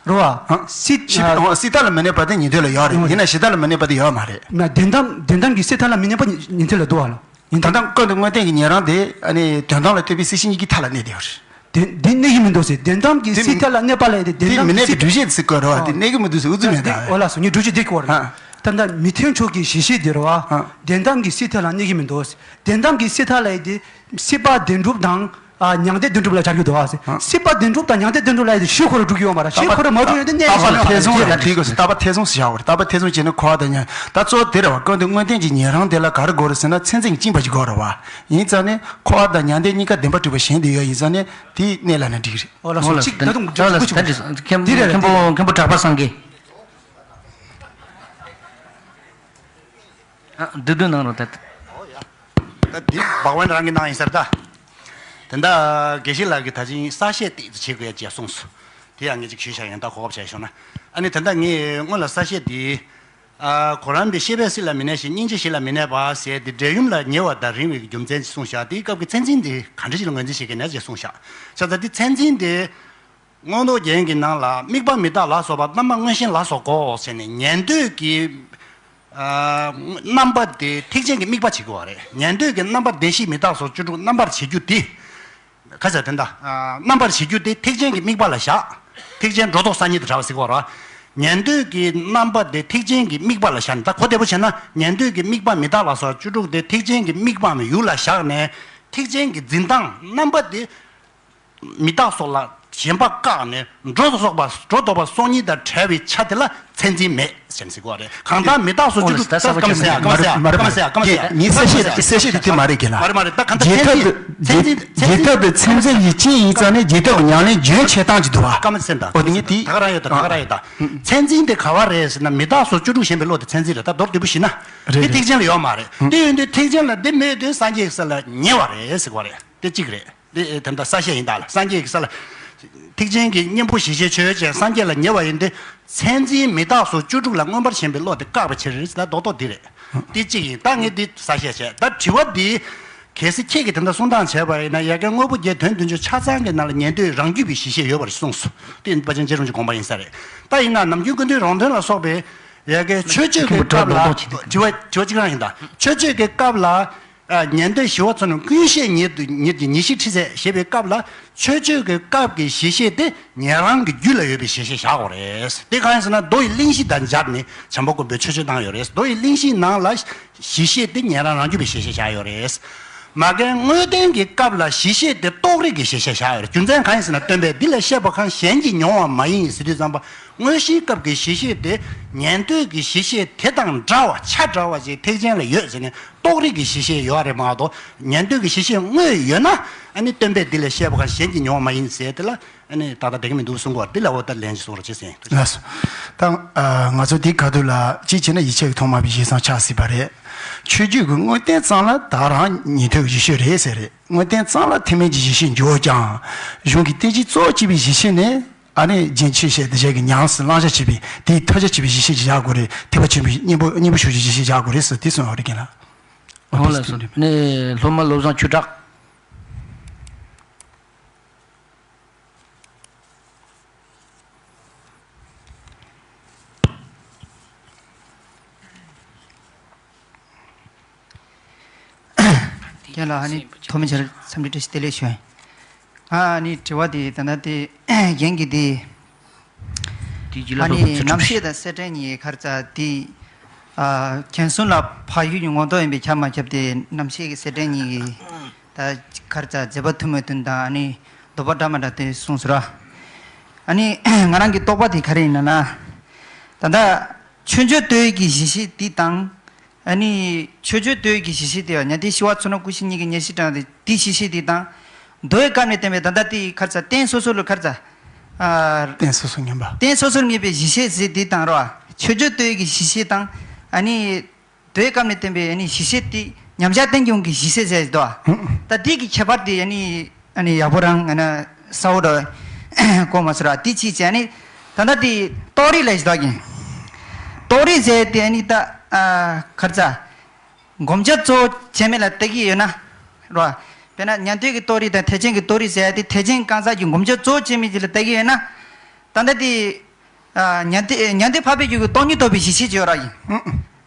རོ་བ། ཧང་། སྲིད། ཤེས་པའི་ཨ། ཨོ་སྲིད་མཐའ་ལ་མི་གནས་པ་དེ་ཉན་ཐོས་ལ་ཡོད་རེད། ཡིན་ན་གཞི་མཐའ་ལ་མི་གནས་པ་དེ་ཡོད་མ་རེད། ན་བདེན་གཏམ་བདེན་གཏམ་གྱི་སྲིད་མཐའ་ལ་མི་གནས་པ་ཉན་ཐོས་ལ་འདུག་བ་ལ། ཡིན་ད་ད་ལྟ་ཀུན་ཏུ་དངོས་བསྟན་གྱི་ཉན་རང་དེ་ཨ་ནི་དོན་དམ་ལ་ལྟོས་པའི་སྲིད་ཞི་གཉིས་ཀྱི་མཐའ་ལ་གནས་བསྡད་ཡོད་རེད། དེ་འདི་གནས་ཀྱི་མི་འདུག་ཟེར། བདེན་གཏམ་གྱི་སྲིད་མཐའ་ལ་གནས་པ་ལས་དེ་བདེན་གཏམ་གྱི་སྲིད། དེ་མི་གནས་པའི་འགྲུལ་བཞེད་ཟེར་དགོས་རེད་བ། དེ་གནས་ཀྱི་མི་འདུག་ཟེར་ཨུ་ཚུགས་མེད་ད། འོ་ལགས་སོ་ངས་འགྲུལ་བཞེད་དེ་གི་བར། ཧ། ད་ལྟ་མི་མཐུན་ཕྱོགས་ཀྱི་གཞི་ཤེས་དེ་རེད་བ། ཧ། བདེན་གཏམ་གྱི་སྲིད་མཐའ་ལ་གནས་ཀྱི་མི་འདུག་ཟེར། བདེན་གཏམ་གྱི་སྲིད་མཐའ་ལ་ཡི་དེ། སྲིད་པ་བདེན་གྲུབ་དང་། ཨ་མྱང་འདས་བདེན་གྲུབ་ལ་སྦྱར་གྱི་འདུག་ཨ་ཟེར། ཨ། སྲིད་པ་བདེན་གྲུབ་དང་མྱང་འདས་བདེན་གྲུབ་ལ་ཡི་དེ་ཤེས་ཁོ་ར་སྒྲུབ་ཀྱི་ཡོད་མ་རེད། ཤེས་ཁོ་ར་མ་སྒྲུབ་ཡོད་དེ་གནས་རྟག་པ་ཡོད་མ་ཐེ་ཚོམ་རེད། ལ་དེ་དགོས་སུ་རྟག་པ་ཐེ་ཚོམ་ཟེར་བྱ་བ་རེད། རྟག་པ་ཐེ་ཚོམ་བྱས་ན་འཁོར་བ་དང་ཉམས་ད་གཙོ་བོ་དེ་རེད་བ། ཀུན་ཏུ་དངོས་བསྟན་གྱི་ཉན་རང་དེ་ལ་ག་རེ་དགོས་རེད་ཟེར་ན་མཚན་འཛིན་གྱི་སྦྱིན་པ་ཞིག་དགོས་རེད་བ། ཡིན་ཙང་ནས་འཁོར་བ་དང་ཉམས་ལྡན་གཉིས་ཀ་བདེན་པར་གྲུབ་པ་གཞན་དུ་ཡོད་ཡིན་ཙང་ནས་དེའི་གནས་ལ་ནི་འགྲིག་གི་རེད། འོ་ལགས་སོ། འོ་ལགས་གཅིག་ད་དུང་ད་ལགས་སོ། ད་འདི་མཁན་པོ་འདི་རེད་མཁན་པོ་མཁན་པོ་གྲགས་པ་སངས་རྒྱས། ཨ་བསྡུས་བསྡུས་གནང་རོགས་ད། ད་འདི་བག་བན་རང་གིས་གནང་ཡིན་ས་རེད་ད། དེ་འདྲ་དགེ་བཤེས་ལགས་ཀྱིས་ད་ཅིང་གསལ་བཤད་ཏོག་ཙམ་བྱེད་དགོས་ཡ་ཅིག་གསུངས་སོང་། དེ་ཡང་ངས་ཅིག་ཞུས་བཞག་ཡིན་ད་གོ་སྐབས་བྱས་བྱུང་ན། ཨ་ནི་ད་ལྟ་ངས་སྔོན་ལ་གསལ་བཤད་འདི། ཨ་ཁོ་རང་པའི་ཤེས་པས་སྲིད་ལ་མི་གནས་ཤིང་སྙིང་རྗེས་གཞི་ལ་མི་གནས་པ་ཟེར་ཏེ་འབྲས་ཡུམ་ལ་ཉེ་བ་དང་རིང་བའི་རྒྱུ་མཚན་ཅིག་གསུངས་བཞག་དེའི་སྐབས་ཀྱི་མཚན་འཛིན་དེ་ག་འདྲ་ཞིག་ལ་ངོས་འཛིན་བྱེད་ཀྱི་ན་ཅེས་གསུངས་བཞག་བྱས་ཙང་དེ་མཚན་འཛིན་དེ། མངོན་རྟོགས་རྒྱན་གྱི་ནང་ལ་དམིགས་པ་མི་རྟག་ལ་སོགས་པ་རྣམ་པ་མངོན་ཞེན་ལ་སོགས་གོ་ཟེར་ནས་ཉན་ཐོས་ཀྱི། ཨ་རྣམ་པ་དེ་ཐེག་ཆེན་གྱི་དམིགས་པ་བྱེད་དགོས་པ་རེད། ཉན་ཐོས་ཀྱི་རྣམ་པ་བདེན་བཞི་མི་རྟག་སོགས་བཅུ་དྲུག་རྣམ་པར་བྱེད་རྒྱུ་དེ། ག་ཟེར་དེ་འདྲ། ཨ་རྣམ་པར་བྱེད་རྒྱུ་དེ་ཐེག་ཆེན་གྱི་དམིགས་པ་ལ་བཞག་ཐེག་ཆེན་སྒྲོ་འདོགས་གསར་རྙིང་དུ་བྲལ་བ་ཟེར་གོ་ར། ཉན་ཐོས་ཀྱི་རྣམ་པ་དེ་ཐེག་ཆེན་གྱི་དམིགས་པ་ལ་བཞག་ནས་ད་གོ་བདེ་པོ་བྱས་ན་ཉན་ཐོས་ཀྱི་དམིགས་པ་མི་རྟག་ལ་སོགས་བཅུ་དྲུག་དེ་ཐེག་ཆེན་གྱི་དམིགས་པའམ་ཡུལ་ལ་བཞག་ནས། ཐེག་ཆེན་གྱི་འཛིན་སྟངས་རྣམ་པ་དེ། མི་རྟག་སོགས་ལ་ཞེན་པ་བཀག་ནས་སྒྲོ་སོགས་པ་སྒྲོ་འདོགས་པ་སོགས་གཉིས་དང་བྲལ་བའི་ཆ་དེ་ལ་མཚན་འཛིན་མེད་ཟེར་ཟེར་གོ་རེད། གང་ལྟར་མི་རྟག་སོགས་བཅུ་དྲུག་ད་གསལ་པོ་ཆགས་མ་རེད། མ་རེད། མ་རེད། མ་རེད། ངའི་གསལ་བཤད་དེ་གསལ་བཤད་དེ་དེ་མ་རེད་གི་ལ། མ་རེད། མ་རེད། ད་གང་ལྟར་རྗེས་ཐོབ་དེ་མཚན་འཛིན་རྗེས་ཐོབ་དེ་མཚན་འཛིན་ཡིད་ཆེས་ཡིན་ཙང་ནས་རྗེས་ཐོབ་ཉམས་ལེན་རྒྱུན་ཆད་སྟངས་ཀྱི་འདུག་བ། ཀ་མ་ཚན་ད། ཨོ་དེ་ངས་དེ་ད་ག་རང་ཡོད། ད་ག་རང་ཡོད། ད་མཚན་འཛིན་དེ་ག་བ་རེད་ཟེར་ན། མི་རྟག་སོགས་བཅུ་དྲུག་ཞེན་པའི་བློ་དེ་མཚན་འཛིན་རེད། ད་མདོར་བསྡུས་པོ་ཞུས་ན། རེད། དེ་རེད། ཐེག་ཆེན་ལ་ཡོད་མ་རེད། དེ་ཡོད་དུས་ཐེག་ཆེན་ལ་དེ་མེད་དུས་སངས་རྒྱས་ཀྱི་ས་ལ་ཉེ་བ་རེད་ཟེར་གོ་རེད། དེ་གཅིག་རེད། འདི་དེ་འདྲ་གསལ་བཤད་ཡིན་ད་ལ། སངས་རྒྱས་ཀྱི་ས་ལ། ཐེག་ཆེན་གྱི་གཉེན་པོ་གཞི་ཤེས་ཆོས་ཅན་སངས་རྒྱས་ལ་ཉེ་བ་ཡིན་ཏེ། མཚན་འཛིན་མི་རྟག་སོགས་བཅུ་དྲུག་ལ་མངོན་པར་ཞེན་པའི་བློ་དེ་བཀག་པའི་ཕྱིར་ཟེར་ད་རྡོག་རྡོག་འདི་རེད། འདི་གཅིག་ཡིན། ད་ངས་འདི་གསལ་བཤད་བྱས། ད་དྲི་བ་འདི། གལ་སྲིད་ཁྱེད་ཀྱིས་དེ་འདྲ་གསུང་སྟངས་བྱས་པ་ཡིན་ན། ཡ་གི་དངོས་པོ་བརྒྱད་དོན་བདུན་ཅུ་ཆ་ཚང་གི་ནང་ལ་ཉན་ཐོས་རང་རྒྱུད་པའི་གཞི་ཤེས་ཡོད་པ་རེད་གསུངས་སོ། དེ་ནི་དཔལ་ཆེན་རྗེ་རིན་པོ་ཆེའི་དགོངས་པ་ཡིན་ས་རེད། ད་ཡིན་ན་ནམ་རྒྱུན་ཀུན་བཏུས་རང་དོན་ལ་སོགས་པའི། ཡ་གི་མཆོད་བརྗོད་ཀྱི་སྐབས་ལ། དྲི་བ་དྲི་བ་གཅིག་རང་ཡིན་ད། མཆོད་བརྗོད་ཀྱི་སྐབས་ལ། ཨ། ཉན་ཐོས་ཞི་བ་འཚོ་རྣམས་ཀུན་ཤེས་ཉིད་དུ་ཉིད་ཀྱི་ཉེར་ཞི་ཁྲི་ཟེར་ཞེས་པའི་སྐབས་ལ། མཆོད་བརྗོད་ཀྱི་སྐབས་ཀྱི་གཞི་ཤེས་དེ་ཉན་རང་གི་རྒྱུད་ལ་ཡོད་པའི་གཞི་ཤེས་བཞག་དགོས་རེད། དེ་གང་ཡིན་ཟེར་ན། མདོ་ཡི་གླེང་གཞི་དང་སྦྱར་ནས་བྱམས་པ་མགོན་པོས་མཆོད་བརྗོད་བཏང་ཡོད་རེད། མདོ་ཡི་གླེང་གཞིའི་ནང་ལ་གཞི་ཤེས་དེ་ཉན་རང་རང་རྒྱུད་པའི་གཞི་ཤེས་བཞག་ཡོད་རེད། མ་གན་དངོས་བསྟན་གྱི་སྐབས་ལ་གཞི་ཤེས་དེ་རྟོགས་རིགས་ཀྱི་གཞི་ཤེས་བཞག་ཡོད་རེད། རྒྱུ་མཚན་གང་ཡིན་ཟེར་ན། སྟོན་པས་འདི་ལས་བཤད་པ་གང་གཞན་གྱིས་མྱོང་བ་མ་ཡིན་ཟེར་དུས་ཙམ་པ། དངོས་གཞིའི་སྐབས་ཀྱི་གཞི་ཤེས་དེ་ཉན་ཐོས་ཀྱི་གཞི་ཤེས་དེ་དང་འདྲ་བ་ཆ་འདྲ་བ་ཞིག་ཐེག་ཆེན་ལ་ཡོད་ཟེར་ནས། རྟོགས་རིགས་ཀྱི་གཞི་ཤེས་ཡོད་རེད་མ་གཏོགས། ཉན་ཐོས་ཀྱི་གཞི་ཤེས་དངོས་ཡོད་ན། ཨ་ནི་སྟོན་པས་འདི་ལས་བཤད་པ་གང་གཞན་གྱིས་མྱོང་བ་མ་ཡིན་ཟེར་དེ་ལ། ཨ་ནི་ཏག་ཏག་འགྲིག་གི་མི་འདུག་གསུང་གི་ཡོད་རེད། འདི་ལ་འོ་ད་ལན་ཞིག་གསུང་རོགས་བྱེད་ཟེར། ལགས་སོ། ད་ང་ཚོ་འདི་ག་དུས་ལ་གཅིག་བྱས་ན་ཡིད་ཆེས་ཀྱི་ཐོག་མ་བའི་གཞི་བཟང་ཆགས་སྲིད་པ་རེད། མཆོད་བརྗོད་ཀྱི་དངོས་བསྟན་ཙམ་ལ་ད་རང་ཉན་ཐོས་ཀྱི་གཞི་ཤེས་རེད་ཟེར་རེད། དངོས་བསྟན་ཙམ་ལ་ཐེག་དམན་གྱི་གཞི་ཤེས་འགྱུར་བ་ཀྱང་། གཞུང་གི་བསྟན་བཅོས་གཙོ་བོ་གཅིག་པའི་གཞི་ཤེས་ནི། ཨ་ནི་རྒྱན་ཆོས་བཤད་དེ་བཞག་གི་ཉམས་སུ་བླང་བྱ་བྱེད་པའི་དེའི་ཐོས་བྱ་བྱེད་པའི་གཞི་ཤེས་ཀྱི་བཞག་དགོས་རེད། ཐེག་པ་ཆེན་པོའི་གཉེན་པོ་གཉེན་པོ་ཞུགས་ཀྱི་གཞི་ཤེས་བཞག་དགོས་རེད་ཟེར་དེ་གསུངས་ཡོད་རེད་ཀྱང་ལ། འོ་ལགས་སོ། ནས་སློབ་མ་བློ་བཟང་ཆོས་གྲགས། རྒན་ལགས། ཨ་ནི་ཐོག་མའི་ཆར་འཚམས་འདྲི་བཀྲ་ཤིས་བདེ་ལེགས་ཞུ། ཨ་ནི་དྲི་བ་དེ་ད་ལྟ་དེ་རྒན་གྱིས་དེ། དེའི་རྗེས་ལ་ཨ་ནི་སློབ་དཔོན་ཚུལ་རྣམ་ཁྲིམས་ཤེས་དང་གསེར་ཕྲེང་གཉིས་ཀྱི་ཁར་ཙ་དེ། ཨ། མཁྱེན་གསུམ་ལ་བག་ཡོད་ཀྱི་ངོ་ཐོག་ཡིན་པས་ཁྱབ་མ་ཁྱབ་དེ། རྣམ་ཤེས་ཀྱི་གསེར་ཕྲེང་གཉིས་ཀྱི་ད་ཁར་ཙ་མཛད་པ་ཐུན་མོང་དོན་དང་། ཨ་ནི་འདོད་པ་འདྲ་མི་འདྲ་དེ་གསུངས་སོ་ར། ཨ་ནི་ང་རང་གི་རྟོག་པ་དེ་ག་རེ་ཡིན་ན་ན། ད་ལྟ་མཆོད་བརྗོད་བསྟོད་ཀྱི་གཞི་ཤེས་དེ་དང་། ཨ་ནི་མཆོད་བརྗོད་བསྟོད་ཀྱི་གཞི་ཤེས་དེ་བ། ཉན་ཐོས་ཞི་བ་འཚོ་རྣམས་ཀུན་ཤེས་ཉིད་ཀྱི་ཉེར་ཞི་དྲངས་ཏེ་དེའི་གཞི་ཤེས་དེ་དང་། མདོའི་སྐབས་ནས་བསྟན་པའི་ད་ལྟ་དེའི་ཁར་ཙ་རྟེན་སོ་སོ་ལ་ཁར་ཙ། ཨ། རྟེན་སོ་སོར་ངེས་པ། རྟེན་སོ་སོར་ངེས་པའི་གཞི་ཤེས་ཟེར་དེ་དང་རོ། མཆོད་བརྗོད་བསྟོད་ཀྱི་གཞི་ཤེས་དང་། ཨ་ནི་མདོའི་སྐབས་ནས་བསྟན་པའི་ཨ་ནི་གཞི་ཤེས་དེ་མཉམ་གཞག་རྟེན་འབྱུང་གི་གཞི་ཤེས་ཟེར་དོ། ད་དེ་གི་ཁྱད་པར་དེ་ཨ་ནི། ཨ་ནི་ཡག་པོ་རང་ང་ན་ས་འོག་ཏུ་གོ་མ་ཚོར་བ་དེ་ཅིག་བྱས། ཨ་ནི་ད་ལྟ་དེ་རྟོགས་རིགས་ལ་ཞིག་དོགས་ཀྱིན། རྟོགས་རིགས་ཟེར་དེ་ཨ་ནི་ད། ཨ། ཁར་ཙ། བསྒོམ་བྱ་གཙོ་བོ་བྱས་མེད་ལ་ལྟ་གི་ཡོད་ན། རོ། དཔེར་ན་ཉན་ཐོས་ཀྱི་རྟོགས་རིགས་དང་ཐེག་ཆེན་གྱི་རྟོགས་རིགས་ཟེར་ཡ་དེ། ཐེག་ཆེན་གང་ཟག་གི་བསྒོམ་བྱ་གཙོ་བོ་བྱས་མེད་ཅིག་ལ་ལྟ་གི་ཡོད་ན། ད་ལྟ་དེ། ཨ། ཉན་ཐོས་ཉན་ཐོས་འཕགས་པའི་རྒྱུད་ཀྱི་སྟོང་ཉིད་རྟོགས་པའི་གཞི་ཤེས་ཅིག་ཡོད་ར་ཡིན། ཨུ།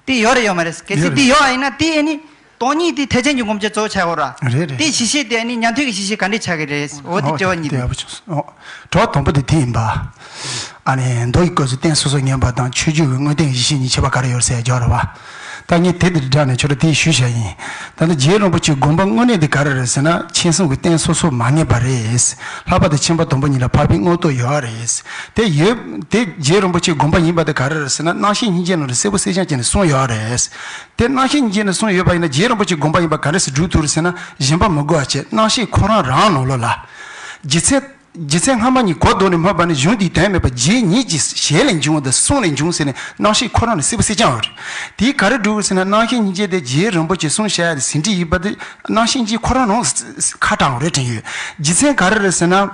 དེ་ཡོད་རེད་ཡོད་མ་རེད། གལ་སྲིད་ཡོད་དེ་རེད། ཡོད་ཨ་ཡིན་ན་དེ་ཨ་ནི། སྟོང་ཉིད་དེ་ཐེག་ཆེན་གྱི་བསྒོམ་བྱ་གཙོ་བོ་ཆགས་ཡོད་ར། རེད་རེད། དེ་གཞི་ཤེས་དེ་ཨ་ནི་ཉན་ཐོས་ཀྱི་གཞི་ཤེས་ག་འདྲས་ཆགས་ཀྱི་རེད། འོ་དེ་དྲི་བ་གཉིས་དེ། ཨོ། དྲི་བ་དང་པོ་དེ་དེ་ཡིན་པ། ཨ་ནི་མདོ་ཡི་སྐབས་སུ་རྟེན་སོ་སོར་ངེས་པ་དང་མཆོད་བརྗོད་ཀྱི་དངོས་བསྟན་གཞི་ཤེས་གཉིས་ཁྱད་པར་ག་རེ་ཡོད་ཟེར་རྒྱུ་རེད་བ། ད་ངས་དེ་དང་སྦྲགས་ནས་ཁྱོད་ལ་དེ་ཞུས་བཞག་ཡིན། ད་ནི་རྗེ་རིན་པོ་ཆེའི་དགོངས་པ་དངོས་གནས་དེ་ག་རེ་རེད་ཟེར་ན། མཁྱེན་གསུམ་གྱི་རྟེན་སོ་སོར་མ་ངེས་པ་རེད། ལྷག་པར་དུ་མཁྱེན་པ་དང་པོ་ཉིད་ལ་འཕགས་པའི་དངོས་རྟོགས་ཡོད་རེད། དེ་ཡོད་དེ་རྗེ་རིན་པོ་ཆེའི་དགོངས་པ་ཡིན་པ་དེ་ག་རེ་རེད་ཟེར་ན། རྣམ་ཤེས་སྙིང་རྗེའི་ནང་ལ་གསལ་པོ་གསལ་རྐྱང་བྱས་ནས་གསུངས་ཡོད་རེད། དེ་རྣམ་ཤེས་སྙིང་རྗེ་ནས་གསུངས་ཡོད་པ་ཡིན་ན། རྗེ་རིན་པོ་ཆེའི་དགོངས་པ་ཡིན་པ་ག་འདྲ་སེ་སྒྲུབ་ཐུབ་རེད་ཟེར་ན། གཞན་པ་མི་དགོས་པ་བྱས། རྣམ་ཤེས་ཁོ་རང་རང་ནང་ལོགས་ལ། རྗེ་བཙུན་རྗེ་བཙུན་སྔ་མ་ཉིད་གོ་ལྡོག་ནས་སྨོས་པ་ནི། གཞུང་འདིའི་དོན་མེད་པ། རྗེ་ཉིད་ཀྱི་ཞལ་ལས་འབྱུང་བ་དང་གསུང་ལས་འབྱུང་ཟེར་ནས། རྣམ་ཤེས་ཁོ་རང་ནས་གསལ་པོ་གསལ་རྐྱང་ཡོད་རེད། དེས་ག་རེ་སྒྲུབ་ཟེར་ན། རྣམ་ཤེས་སྙིང་རྗེ་དེ་རྗེ་རིན་པོ་ཆེ་གསུང་བཤད་ཡ་དེ་ཟིན་བྲིས་ཡིན་པ་དེ། རྣམ་ཤེས་སྙིང་རྗེ་ཁོ་རང་ནང་ཁ་དྲངས་རེད་དྲན་ཡོད། རྗེ་བཙུན་ག་རེ་རེད་ཟེར་ན།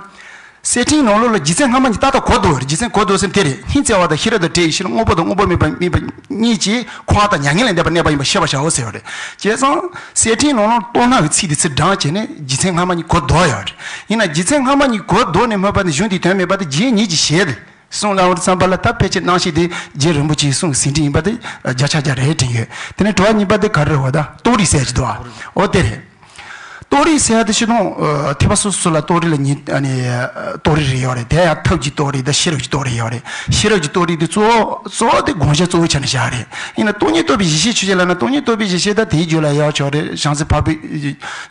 གསེར་ཕྲེང་ནང་ལོགས་ལ་རྗེ་བཙུན་སྔ་མ་ཉིད་ཏག་ཏག་གོ་ལྡོག་རེད། རྗེ་བཙུན་གོ་ལྡོག་ཟེར་དེ་རེད། སྙིང་བརྩེ་བ་དང་ཤེས་རབ་དང་བྲལ་བའི་ཕྱིར། དངོས་པོ་དང་དངོས་པོ་མེད་པ་མེད་པ་གཉིས་ཀྱིས་འཁོར་བ་དང་མྱ་ངན་ལས་འདས་པར་གནས་པ་ཡིན་པར་ཤེས་པར་བྱའོ་ཟེར་བ་རེད། བྱས་ཙང་གསེར་ཕྲེང་ནང་ལོགས་རྟོགས་སྣང་གི་ཚིག་དེ་ཚུར་དྲངས་བྱས་ནས་རྗེ་བཙུན་སྔ་མ་ཉིད་གོ་ལྡོག་ཡོད་རེད། ཡིན་ན་རྗེ་བཙུན་སྔ་མ་ཉིད་གོ་ལྡོག་ནས་སྨོས་པ་ནི། གཞུང་འདིའི་དོན་མེད་པ་དེ། རྗེ་ཉིད་ཀྱི་ཞལ་ལས་གསུང་ལ་འོང་བར་བསམ་པ་ལ། ད་ཕལ་ཆེར་རྣམ་ཤེས་དེ་རྗེ་རིན་པོ་ཆེའི་གསུང་ཟིན་བྲིས་ཡིན་པ་དེ་བརྒྱ་ཆ་བརྒྱ་རེད་དྲན་ཡོད། དེ་ནས་དྲི་བ་གཉིས་པ་དེ་ག་རེ་རེད་བ། ད་རྟོགས་རིགས་ཟེར་གྱི་འདུག་ཨ། འོ་དེ་རེད། རྟོགས་རིགས་ཟེར་ཡ་དེ་སྤྱིར་བཏང་ཐེག་པ་སོ་སོ་ལ་རྟོགས་རིགས་ལ་ཉིས་ཨ་ནི་རྟོགས་རིགས་རེ་ཡོད་རེད། དེ་ཡང་ཐབས་ཀྱི་རྟོགས་རིགས་དང་ཤེས་རབ་ཀྱི་རྟོགས་རིགས་ཡོད་རེད། ཤེས་རབ་ཀྱི་རྟོགས་རིགས་དེ་གཙོ་བོ་གཙོ་བོ་དེ་དགོངས་བཞག་གཙོ་བོའི་ཆ་ནས་བཞག་རེད། ཡིན་ན་སྟོང་ཉིད་རྟོགས་པའི་གཞི་ཤེས་ཆོས་ཅན་ལབ་ན་སྟོང་ཉིད་རྟོགས་པའི་གཞི་ཤེས་ད་དེའི་རྒྱུད་ལ་ཡོད་ཆོག་རེད། བྱང་སེམས་འཕགས་པའི་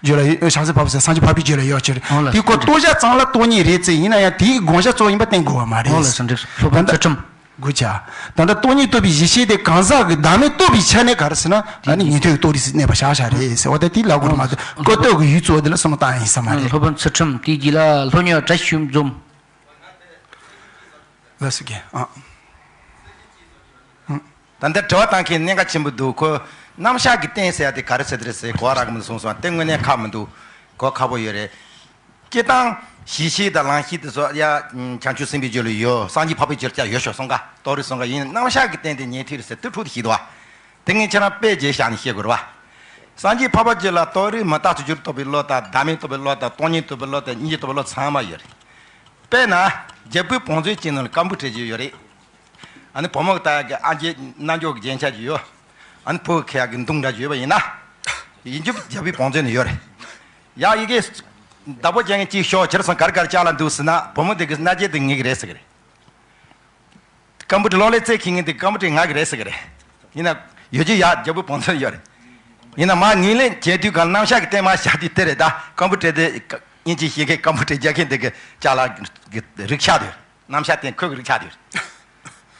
རྒྱུད་ལ་ཡོད། བྱང་སེམས་འཕགས་པ་ཟེར་སངས་རྒྱས་འཕགས་པའི་རྒྱུད་ལ་ཡོད་ཆོག་རེད། དེའི་སྐོར་རྟོགས་བྱ་ཙམ་ལ་རྟོགས་ཉིད་རེད་ཟེར། ཡིན་ན་ཡང་དེའི་དགོངས་བཞག་གཙོ་བོ་ཡིན་པ་བསྟན་དགོས་པ་མ་རེད། ད་ལྟ་དགུ་ཆ། ད་ལྟ་སྟོང་ཉིད་རྟོགས་པའི་གཞི་ཤེས་དེ་གང་ཟག་གི་བདག་མེད་རྟོགས་པའི་ཆ་ནས་ག་རེ་ཟེར་ན། ཨ་ནི་ཉན་ཐོས་ཀྱི་རྟོགས་རིགས་སུ་གནས་པ་བཞག་བཞག་རེད་ཟེར་བ་དེ་དེའི་ལབ་དགོས་རེད་མ་གཏོགས་སྐོར་རྟོགས་ཀྱི་ཡུལ་གཙོ་བོ་དེ་ལ་བསམ་བློ་བཏང་ཡ་ཡིན་ས་མ་རེད། སློབ་དཔོན་ཚུལ་ཁྲིམས་དེའི་རྗེས་ལ་སློབ་གཉེར་བ་བཀྲ་ཤིས་ཆོས་འཛོམས། ལགས་སོ་རྒན། ཨ། ད་ལྟ་དྲི་བ་བཏང་མཁན་གནད་འགག་ཆེན་པོ་འདུག་ཁོ་རྣམ་གཞག་གི་རྟེན་ཟེར་ཡ་དེ་ག་རེ་ཟེར་དེ་རེད་ཟེར་གོ་བ་རག་གི་མི་འདུག་གསུངས་སོང་། དེ་དངོས་གནས་ཁག་མི་འདུག་གོ་ཁག་པོ་ཡོད་རེད། སྤྱིར་བཏང་གཞི་ཤེས་དང་ལམ་ཤེས་དེ་ཚོ་ཡ་བྱང་ཆུབ་སེམས་དཔའི་རྒྱུད་ལ་ཡོད། སངས་རྒྱས་འཕགས་པའི་རྒྱུད་ལ་ཡོད་ཤོག་གསུང་ག་རྟོགས་རིགས་གསུང་ག་ཡིན། རྣམ་གཞག་གི་རྟེན་དེ་ཉན་ཐོས་རེད་ཟེར་དེ་འཁྲུག་དེ་ཞིག་འདུག་བ། དེ་ངས་ཁྱེད་རང་དཔེ་བརྗོད་བཞག་ནས་བཤད་དགོས་རེད་བ། སངས་རྒྱས་འཕགས་པ་རྒྱུད་ལ་རྟོགས་རིགས་མི་རྟག་སྟེ་རྒྱུར་རྟོགས་པའི་བློ་དང་བདག་མེད་རྟོགས་པའི་བློ་དང་སྟོང་ཉིད་རྟོགས་པའི་བློ་དང་སྙིང་རྗེ་རྟོགས་པའི་བློ་ཚང་མ་ཡོད་རེད། དཔེར་ན། རྒྱལ་པོའི་བང་མཛོད་ཅིག་ནང་ལ་སྐམ་པོ་བྲིས་ཀྱི་ཡོད་རེད། ཨ་ནི་བུ་མོ་གི་ལྟ་ཡག་གི་ཨ་ཅེ་རྣལ་འབྱོར་གྱི་རྒྱན་ཆ་ཅིག་ཡོད། ཨ་ནི་ཕོ་གི་ཁ་ཡག་གི་མདུང་འདྲ་ཅིག་ཡོད་པ་ཡིན་ན། ཡིན་རྒྱུ་རྒྱལ་པོའི་བང་མཛོད་ནས་ཡོད་རེད། ཡག་ཡི་གེ་བདག་པོ་ཅན་གྱི་གཅིག་ཤོག་ཁྱེར་སོང་གར་གར་བཅག་ལ་འདུག་ཟེར་ན་བུ་མོ་དེ་གི་སྣ་རྒྱན་དེ་ངེད་ཀྱི་རེད་ཟེར་གི་རེད། སྐམ་པོ་ཊི་གློག་ཀླད་རྩེད་མཁན་དེ་སྐམ་པོ་ཊི་ང་གི་རེད་ཟེར་གི་རེད། ཡིན་ན་ཡོད་རྒྱུ་ཡག་རྒྱལ་པོའི་བང་མཛོད་ཡོད་རེད། ཡིན་ན་མ་ངོས་ལེན་བྱེད་དུས་གང་རྣམ་གཞག་གི་རྟེན་མ་བཞག་དུས་དེ་རེད་ད། སྐམ་པོ་ཊི་དེ་དབྱིན་ཇི་ཤེས་མཁན་སྐམ་པོ་ཊི་རྒྱག་མཁན་དེ་གི་ཅ་ལག་གི་རིགས་ཆགས་དུས། རྣམ་གཞག་རྟེན་ཁོ་གི་རིགས་ཆགས་དུས།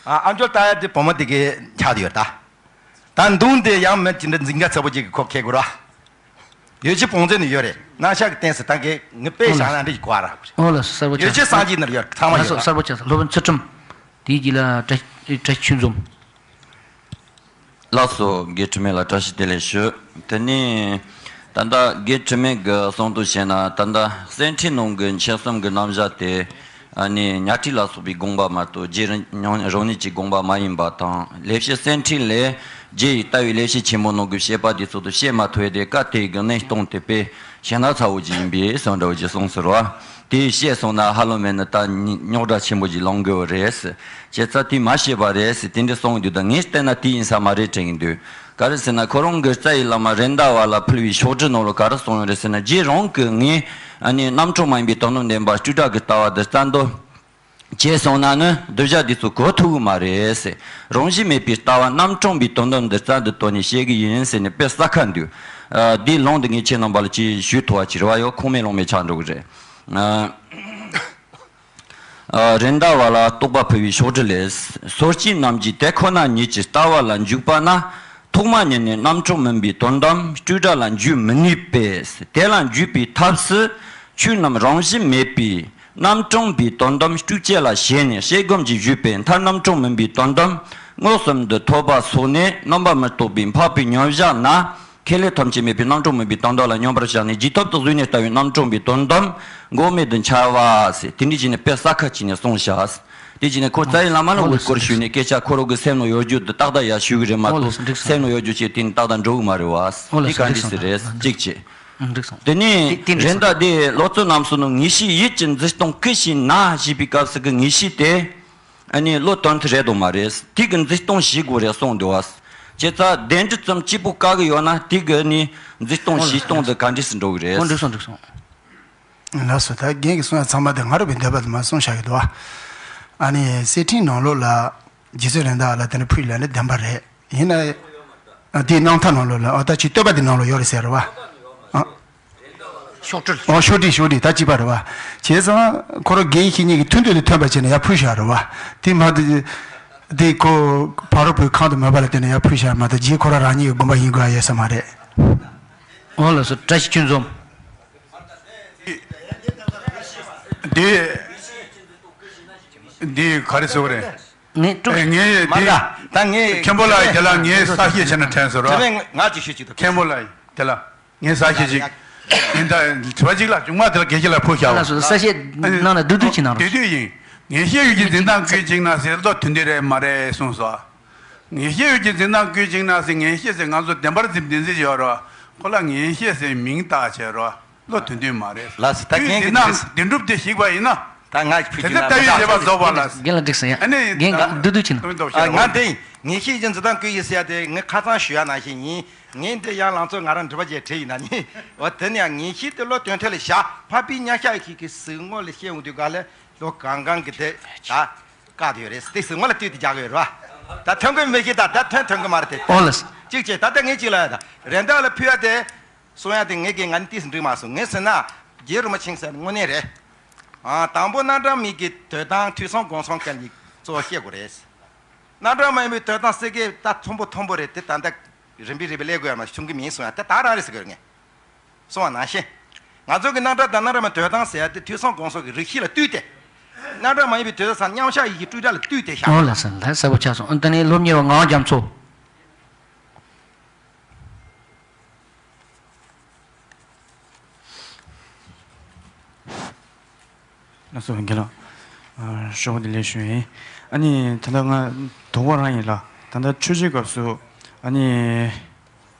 ཨ་ཨ་མཆོག་ལྟ་ཡ་དེ་བུ་མོ་དེ་གི་ཆགས་དུས་ད། ད་མདུང་དེ་ཡང་མི་ཅི་འདྲ་འཛིང་ག་ཚ་པོ་ཅིག་གི་ཁོ་ཁེ་དགོས་ར། ཡོད་ཆེ་བང་མཛོད་ནས་ཡོད་རེད། རྣམ་གཞག་གི་རྟེན་ཟེར་ད་གི་ངས་དཔེ་བཞག་ན་འདི་གོ་བ་རག་གི་རེད། ཨོ་ལགས་སོ་གསལ་པོ་ཆགས། ཡོད་ཆེ་སངས་རྒྱས་ནར་ཡོད་ཚང་མ་ལགས་ཡོད་སོ་ད། གསལ་པོ་ཆགས་སོང་། སློབ་དཔོན་ཚུལ་ཁྲིམས། དེའི་རྗེས་ལ་བཀྲ་བཀྲ་ཤིས་ཆོས་འཛོམས། ལགས་སོ་དགེ་ཁྲི་མེད་ལ་བཀྲ་ཤིས་བདེ་ལེགས་ཞུ། དེ་ནས་ད་ལྟ་དགེ་ཁྲི་མེད་ཀྱི་གསུང་དུ་བྱས་ན་ད་ལྟ་གསེར་ཕྲེང་ནང་གི་མཆེད་གསུམ་གྱི་རྣམ་གཞག་དེ། ཨ་ནི་ཉ་ཁྲི་ལ་སོགས་པའི་དགོངས་པ་མ་གཏོགས་རྗེ་རང་ཉིད་རང་ཉིད་ཀྱི་དགོངས་པ་མ་ཡིན་པ་དང་། ལེགས་བཤད་གསེར་ཕྲེང་ལས་རྗེ་ཡི་ལྟ་བའི་ལེགས་བཤད་ཆེན་མོ་ནང་གི་བཤད་པ་དེ་ཚོ་དེ་བཤད་མ་ཐུབ་པའི་དེ་སྐབས་དེ་གི་གནས་སྟངས་དེ་དཔེ་ཞེ་ན་ཚ་བོ་ཅིག་ཡིན་པས་སོང་འདྲ་བོ་ཅིག་གསུངས་ཟེར་བ། དེ་བཤད་སོང་ན་ཧ་ལམ་མེད་ན་ད་རྙོག་དྲ་ཆེན་པོ་ཅིག་ལངས་དགོས་པ་རེད། བྱས་ཙང་དེ་མ་བཤད་པ་རེད་ཟེར་དེ་འདྲ་གསུངས་འདུག་ད་ངས་བལྟས་ན་དེ་ཡིན་ས་མ་རེད་དྲན་གྱི་འདུག་ག་རེ་ཟེར་ན་ཁོ་རང་གི་རྩ་བའི་བླ་མ་རེད་མདའ་བ་ལ་ཕུལ་བའི་ཤོག་དྲིལ་ནང་ལ་ག་རེ་གསུངས་ཡོད་རེད་ཟེར་ན། རྗེ་རང་གིས་ངས་ཨ་ནི་རྣམ་གྲངས་མ་ཡིན་པའི་དོན་དམ་བདེན་པ་སྤྲོས་བྲལ་གྱི་ལྟ་བ་འདི་རྩ་འདོན་བྱས་སོང་ན་ནི་གདུལ་བྱ་འདི་ཚོ་གོ་ཐུབ་ཀྱི་མ་རེད་ཟེར། རང་བཞིན་མེད་པའི་ལྟ་བ་རྣམ་གྲངས་པའི་དོན་དམ་འདི་རྩ་འདི་བཏོན་ནས་བཤད་ཀྱི་ཡིན་ཟེར་ནས་དཔེ་གསལ་ཁ་འདུག་ཨ་འདིའི་ལུང་འདི་ངས་ཁྱེད་རྣམ་པ་ལ་ཅིག་ཞུས་ཐུབ་པ་ཅིག་རེད་བ། ཡོ་ཁུངས་མེད་ལུང་མེད་ཆགས་འགྲོ་གི་རེད། ཨ། ཨ། རེད་མདའ་བ་ལ་རྟོགས་པ་ཕུལ་བའི་ཤོག་དྲིལ་ལས། སོ་སྐྱེ་རྣམས་ཀྱིས་དེ་ཁོ་ན་ཉིད་ཀྱི་ལྟ་བ་ལ་འཇུག་པ་ན། ཐོག་མ་ཉིད་ནས་རྣམ་གྲངས་མིན་པའི་དོན་དམ་སྤྲོས་བྲལ་ལ་འཇུག་མི་ནུས་པས། དེ་ལ་འཇུག་པའི་ཐབས་སུ་ཆོས་རྣམས་རང་བཞིན་མེད་པའི་རྣམ་གྲངས་པའི་དོན་དམ་སྤྲོས་བཅས་ལ་ཞེན་ནས་ཤེས་སྒོམ་གྱིས་ཞུས་པའི་མཐར་རྣམ་གྲངས་མིན་པའི་དོན་དམ་མངོན་སུམ་དུ་ཐོབ་པ་སོགས་ནས་རྣམ་པ་མི་རྟོག་པའི་འཕགས་པའི་མཉམ་བཞག་ན། ཁེ་ལས་ཐམས་ཅད་མེད་པའི་རྣམ་གྲངས་མིན་པའི་དོན་དམ་ལ་སྙོམས་པར་བཞག་ནས་རྗེས་ཐོབ་ཏུ་གཟུགས་ནས་ལྟ་བའི་རྣམ་གྲངས་པའི་དོན་དམ་འགོག་མེད་དུ་འཆར་བ་ཟེར་དེ་འདྲ་བྱས་ནས་དཔེ་གསལ་ཁ་བྱས་ནས་གསུངས་བཞག་དེ་བྱས་ནས་ཁོ་རྩ་བའི་བླ་མ་ལ་འོ་འོས་སྐོར་ཞུས་ནས་སྐད་ཆ་ཁོ་རང་གི་སེམས་ནང་ཡོད་རྒྱུ་འདི་ཏག་ཏག་ཡར་ཞུ་གི་རེད་མ་འོ་གཏོགས་འགྲིག་སོང་། སེམས་ནང་ཡོད་རྒྱུ་བྱས་དེ་ནི་ཏག་ཏག་འགྲོ་གི་མ་རེད་བ། འོ་དེ་ག་འགྲིག་སེ་རེད་གཅིག་བྱས། འགྲིག་སོང་། དེ་ནས་དེ་དེ་འགྲིག་རེད་སོང་། ད་དེ་ལོ་ཚོད་རྣམས་སུ་ནི་ངེས་ཤེས་ཡིད་ཀྱི་འཛིན་སྟངས་ཀུན་ཤེས་ན་ཞེས་པའི་སྐབས་སུ་གི་ངེས་ཤེས་དེ། ཨ་ནི་བློ་དོན་དུ་རེད་དོ་མ་རེད། དེ་གི་འཛིན་སྟངས་ཤིག་དགོས་རེད་གསུངས་འདུག་བ། བྱས་ཙང་བདེན་འདྲི་ཙམ་གཅིག་པུ་བཀག་གི་ཡོད་ན་དེ་གི་ནི་འཛིན་སྟངས་ཤིག་སྟངས་དེ་ག་འདྲས་སུ་འགྲོ་གི་རེད། འོ་འགྲིག་སོང་འགྲིག་སོང་། ལགས་སོ། ད་རྒན་གྱིས་གསུངས་ཡ་ཚང་མ་དེ་ང་རུ་བའི་འདོད་པ་དེ་མ་གསུངས་བཞག་གི་འདུག་བ། ཨ་ནི་གསེར་ཕྲེང་ནང་ལོགས་ལ་རྗེ་བཙུན་རེད་མདའ་ལ་དེ་འདྲ་ཕུལ་ཡ་ལ་བདེན་པ་རེད། ཡིན་ན། ཨ་དེའི་རྣམ་ཐར་ནང་ལོགས་ལ་ཨ་ད་ཅིག་བསྟོད་པ་དེ་ནང་ལོགས་ཡོད་རེད་ཟེར་བ། ཨ། ཤོག་དྲིལ། ཨོ་ཤོག་དྲིལ་ཤོག་དྲིལ་ད་གཅིག་པ་རེད་བ། བྱས་ཙང་ཁོ་རང་རྒན་ཤེས་གཉིས་ཀྱི་ཐུན་དུ་ཐོན་པ་བྱས་ནས་ཡར་ཕུལ་བཞག་རེད་བ། དེ་མ་དེ་དེ་ཁོ་ཕ་རོལ་པོའི་ཁང་དུ་མོས་པ་ལ་བརྟེན་ནས་ཡར་ཕུལ་བཞག་མ་གཏོགས་རྗེས་ཁོ་རང་རང་ཉིད་ཀྱི་དགོངས་པ་ཡིན་དགོས་ཡ་ཡོད་ས་མ་རེད། འོ་ལགས་སོ། བཀྲ་ཤིས་ཆོས་འཛོམས། འདི་འདི་ག་རེ་ཟེར་བ་རེད། ངས་ཀྲུག་ངས་མ་འདི་ད་ད་ངས་མཁན་པོ་ལགས་དེ་ལ་ངས་གསལ་བཤད་བྱས་ན་དྲན་སོང་ར། དེ་བས་ང་ཅིག་ཞུ་ཅིག་ཏུ། མཁན་པོ་ལགས་དེ་ལ། ངས་ཟ་ཤེས་ཅིག་ཡིན་ད་དྲི་བ་གཅིག་ལ་ཆུང་མ་དེ་ལ་དགེ་བཤེས་ལ་ཕུལ་བཞག་ལགས་སོ། ས་ཤེས་ནང་ལ་བསྡུས་བསྡུས་ཅིག་གནང་རོགས། དེ་དུས་ཡིན། ངེས་ཤེས་ཡུལ་གྱི་འཛིན་སྟངས་ཀུན་གཅིག་ན་ཟེར་ལོ་དོན་དུ་རེད་མ་རེད་གསུངས་སོ། ངེས་ཤེས་ཡུལ་གྱི་འཛིན་སྟངས་ཀུན་གཅིག་ན་ཟེར་ངེས་ཤེས་ཟེར་ང་ཚོ་བདེན་པར་འཛིན་བདེན་འཛིན་ཡོད་རོ། ཁོ་ལ་ངེས་ཤེས་ཟེར་མིང་བཏགས་བྱས་རོ། ལོ་དོན་དུ་མ་རེད། ལགས་སོ་ད་རྒན་གྱིས་འཛིན་སྟངས་བདེན་གྲུབ་དེ་ཞིག་པ་ཡིན་ན། ད་ང་ཕུལ་དེ་རྒྱུ་ན་ལྟ་བའི་མི་བྱ་བ་རྫོགས་པ་ལ། རྒན་ལགས་འགྲིག་སོང་ཡ། ཨ་ནི་རྒན་ག་བསྡུ་བསྡུ་ཕྱིན་ནོ། ཨ། ང་འདི་ངེས་ཤེས་ཀྱི་འཛིན་སྟངས་བཀོད་ཡིན་ཟེར་ཡ་དེ་ངས་ཁ་སང་ཞུ་ཡ་ནང་བཞིན་ཡིན། ངས་འདི་ཡང་ལང་ཚོ་ང་རང་འགྲུལ་པ་ཅིག་བྲིས་ཡིན་ན་ནི། འོ་དེ་ནི་ཡང་ངེས་ཤེས་དེ་བློ་དོན་ཐད་ལ་བཞག་ཕ་པི་ཉ་ཤ་ཡི་ཁྱི་གི་ཟུག་ངོ་ལ་བཤད་འོང་དུས་ག་ལ་ལོ་གང་གང་གི་དེ་ད་བཀག་དེ་ཡོད་རེད། དེ་ཟུག་ངོ་ལ་ལྟོས་ཏེ་རྒྱག་གི་ཡོད་རེད་བ། ད་ཐོན་གི་མི་ཤེས། ད་ད་ཐོན་ཐོན་གི་མ་རེད་དེ། ཨོ་ལགས། གཅིག་བྱས་ད་ལྟ་ངས་གཅིག་ལ་ཡ་ད་རེད་མདའ་ལ་ཕུལ་ཡ་དེ། གསུང་ཡ་དེ་ངས་ཀྱི་ང་ནི་ཏིས་འགྲིག་མ་སོང་། ངས་ཟེར་ན་རྗེ་རིན་པོ་ཆེ་ཟེར་དངོས་གནས་རེད། ཨ། དང་པོ་རྣམ་གྲངས་མེད་ཀྱི་དོན་དང་ཐོས་བསམ་སྒོམ་གསུམ་ག་ལ་གཙོ་བོ་བཤད་དགོས་རེད། རྣམ་གྲངས་མེད་པའི་དོན་དང་སེ་གེ་ད་ཚོམ་བུ་མཐོན་པོ་རེད་དེ། ད་ལྟ་རིམ་པས་རིམ་པས་ལས་དགོས་ཡ་མ་བྱུང་གི་མིན་གསུང་ཡ་དེ་ད་རང་རེད་ཟེར་གི་ངས་གསུང་བ་ནང་བཞིན། ང་ཚོ་གི་རྣམ་གྲངས་དང་རྣམ་གྲངས་མེད་དོན་དང་ཟེར་ཡ་དེ་ཐོས་བསམ་སྒོམ་གསུམ་གྱི་རིགས་ཤིག་ལ་བསྟུན་ཏེ། རྣམ་གྲངས་མ་ཡིན་པའི་དོན་དང་མཉམ་གཞག་ཡིད་ཀྱི་སྤྲོས་བྲལ་ལ་བསྟུན་ཏེ་བཞག་ཨོ་ལགས་སོ། ལགས་གསལ་པོ་ཆགས་སོང་། ཨ། ད་ནི་སློབ་གཉེར་བ་ངག་དབང་རྒྱ་མཚོ། ལགས་སོ། རྒན་ལགས། ཨ། ཤོག་བུ་དེ་ལས་ཞུ་ཡིན། ཨ་ནི་ད་ལྟ་ང་དོགས་པ་རང་ཡིན་ལ། ད་ལྟ་མཆོད་བརྗོད་སྐབས་སུ། ཨ་ནི་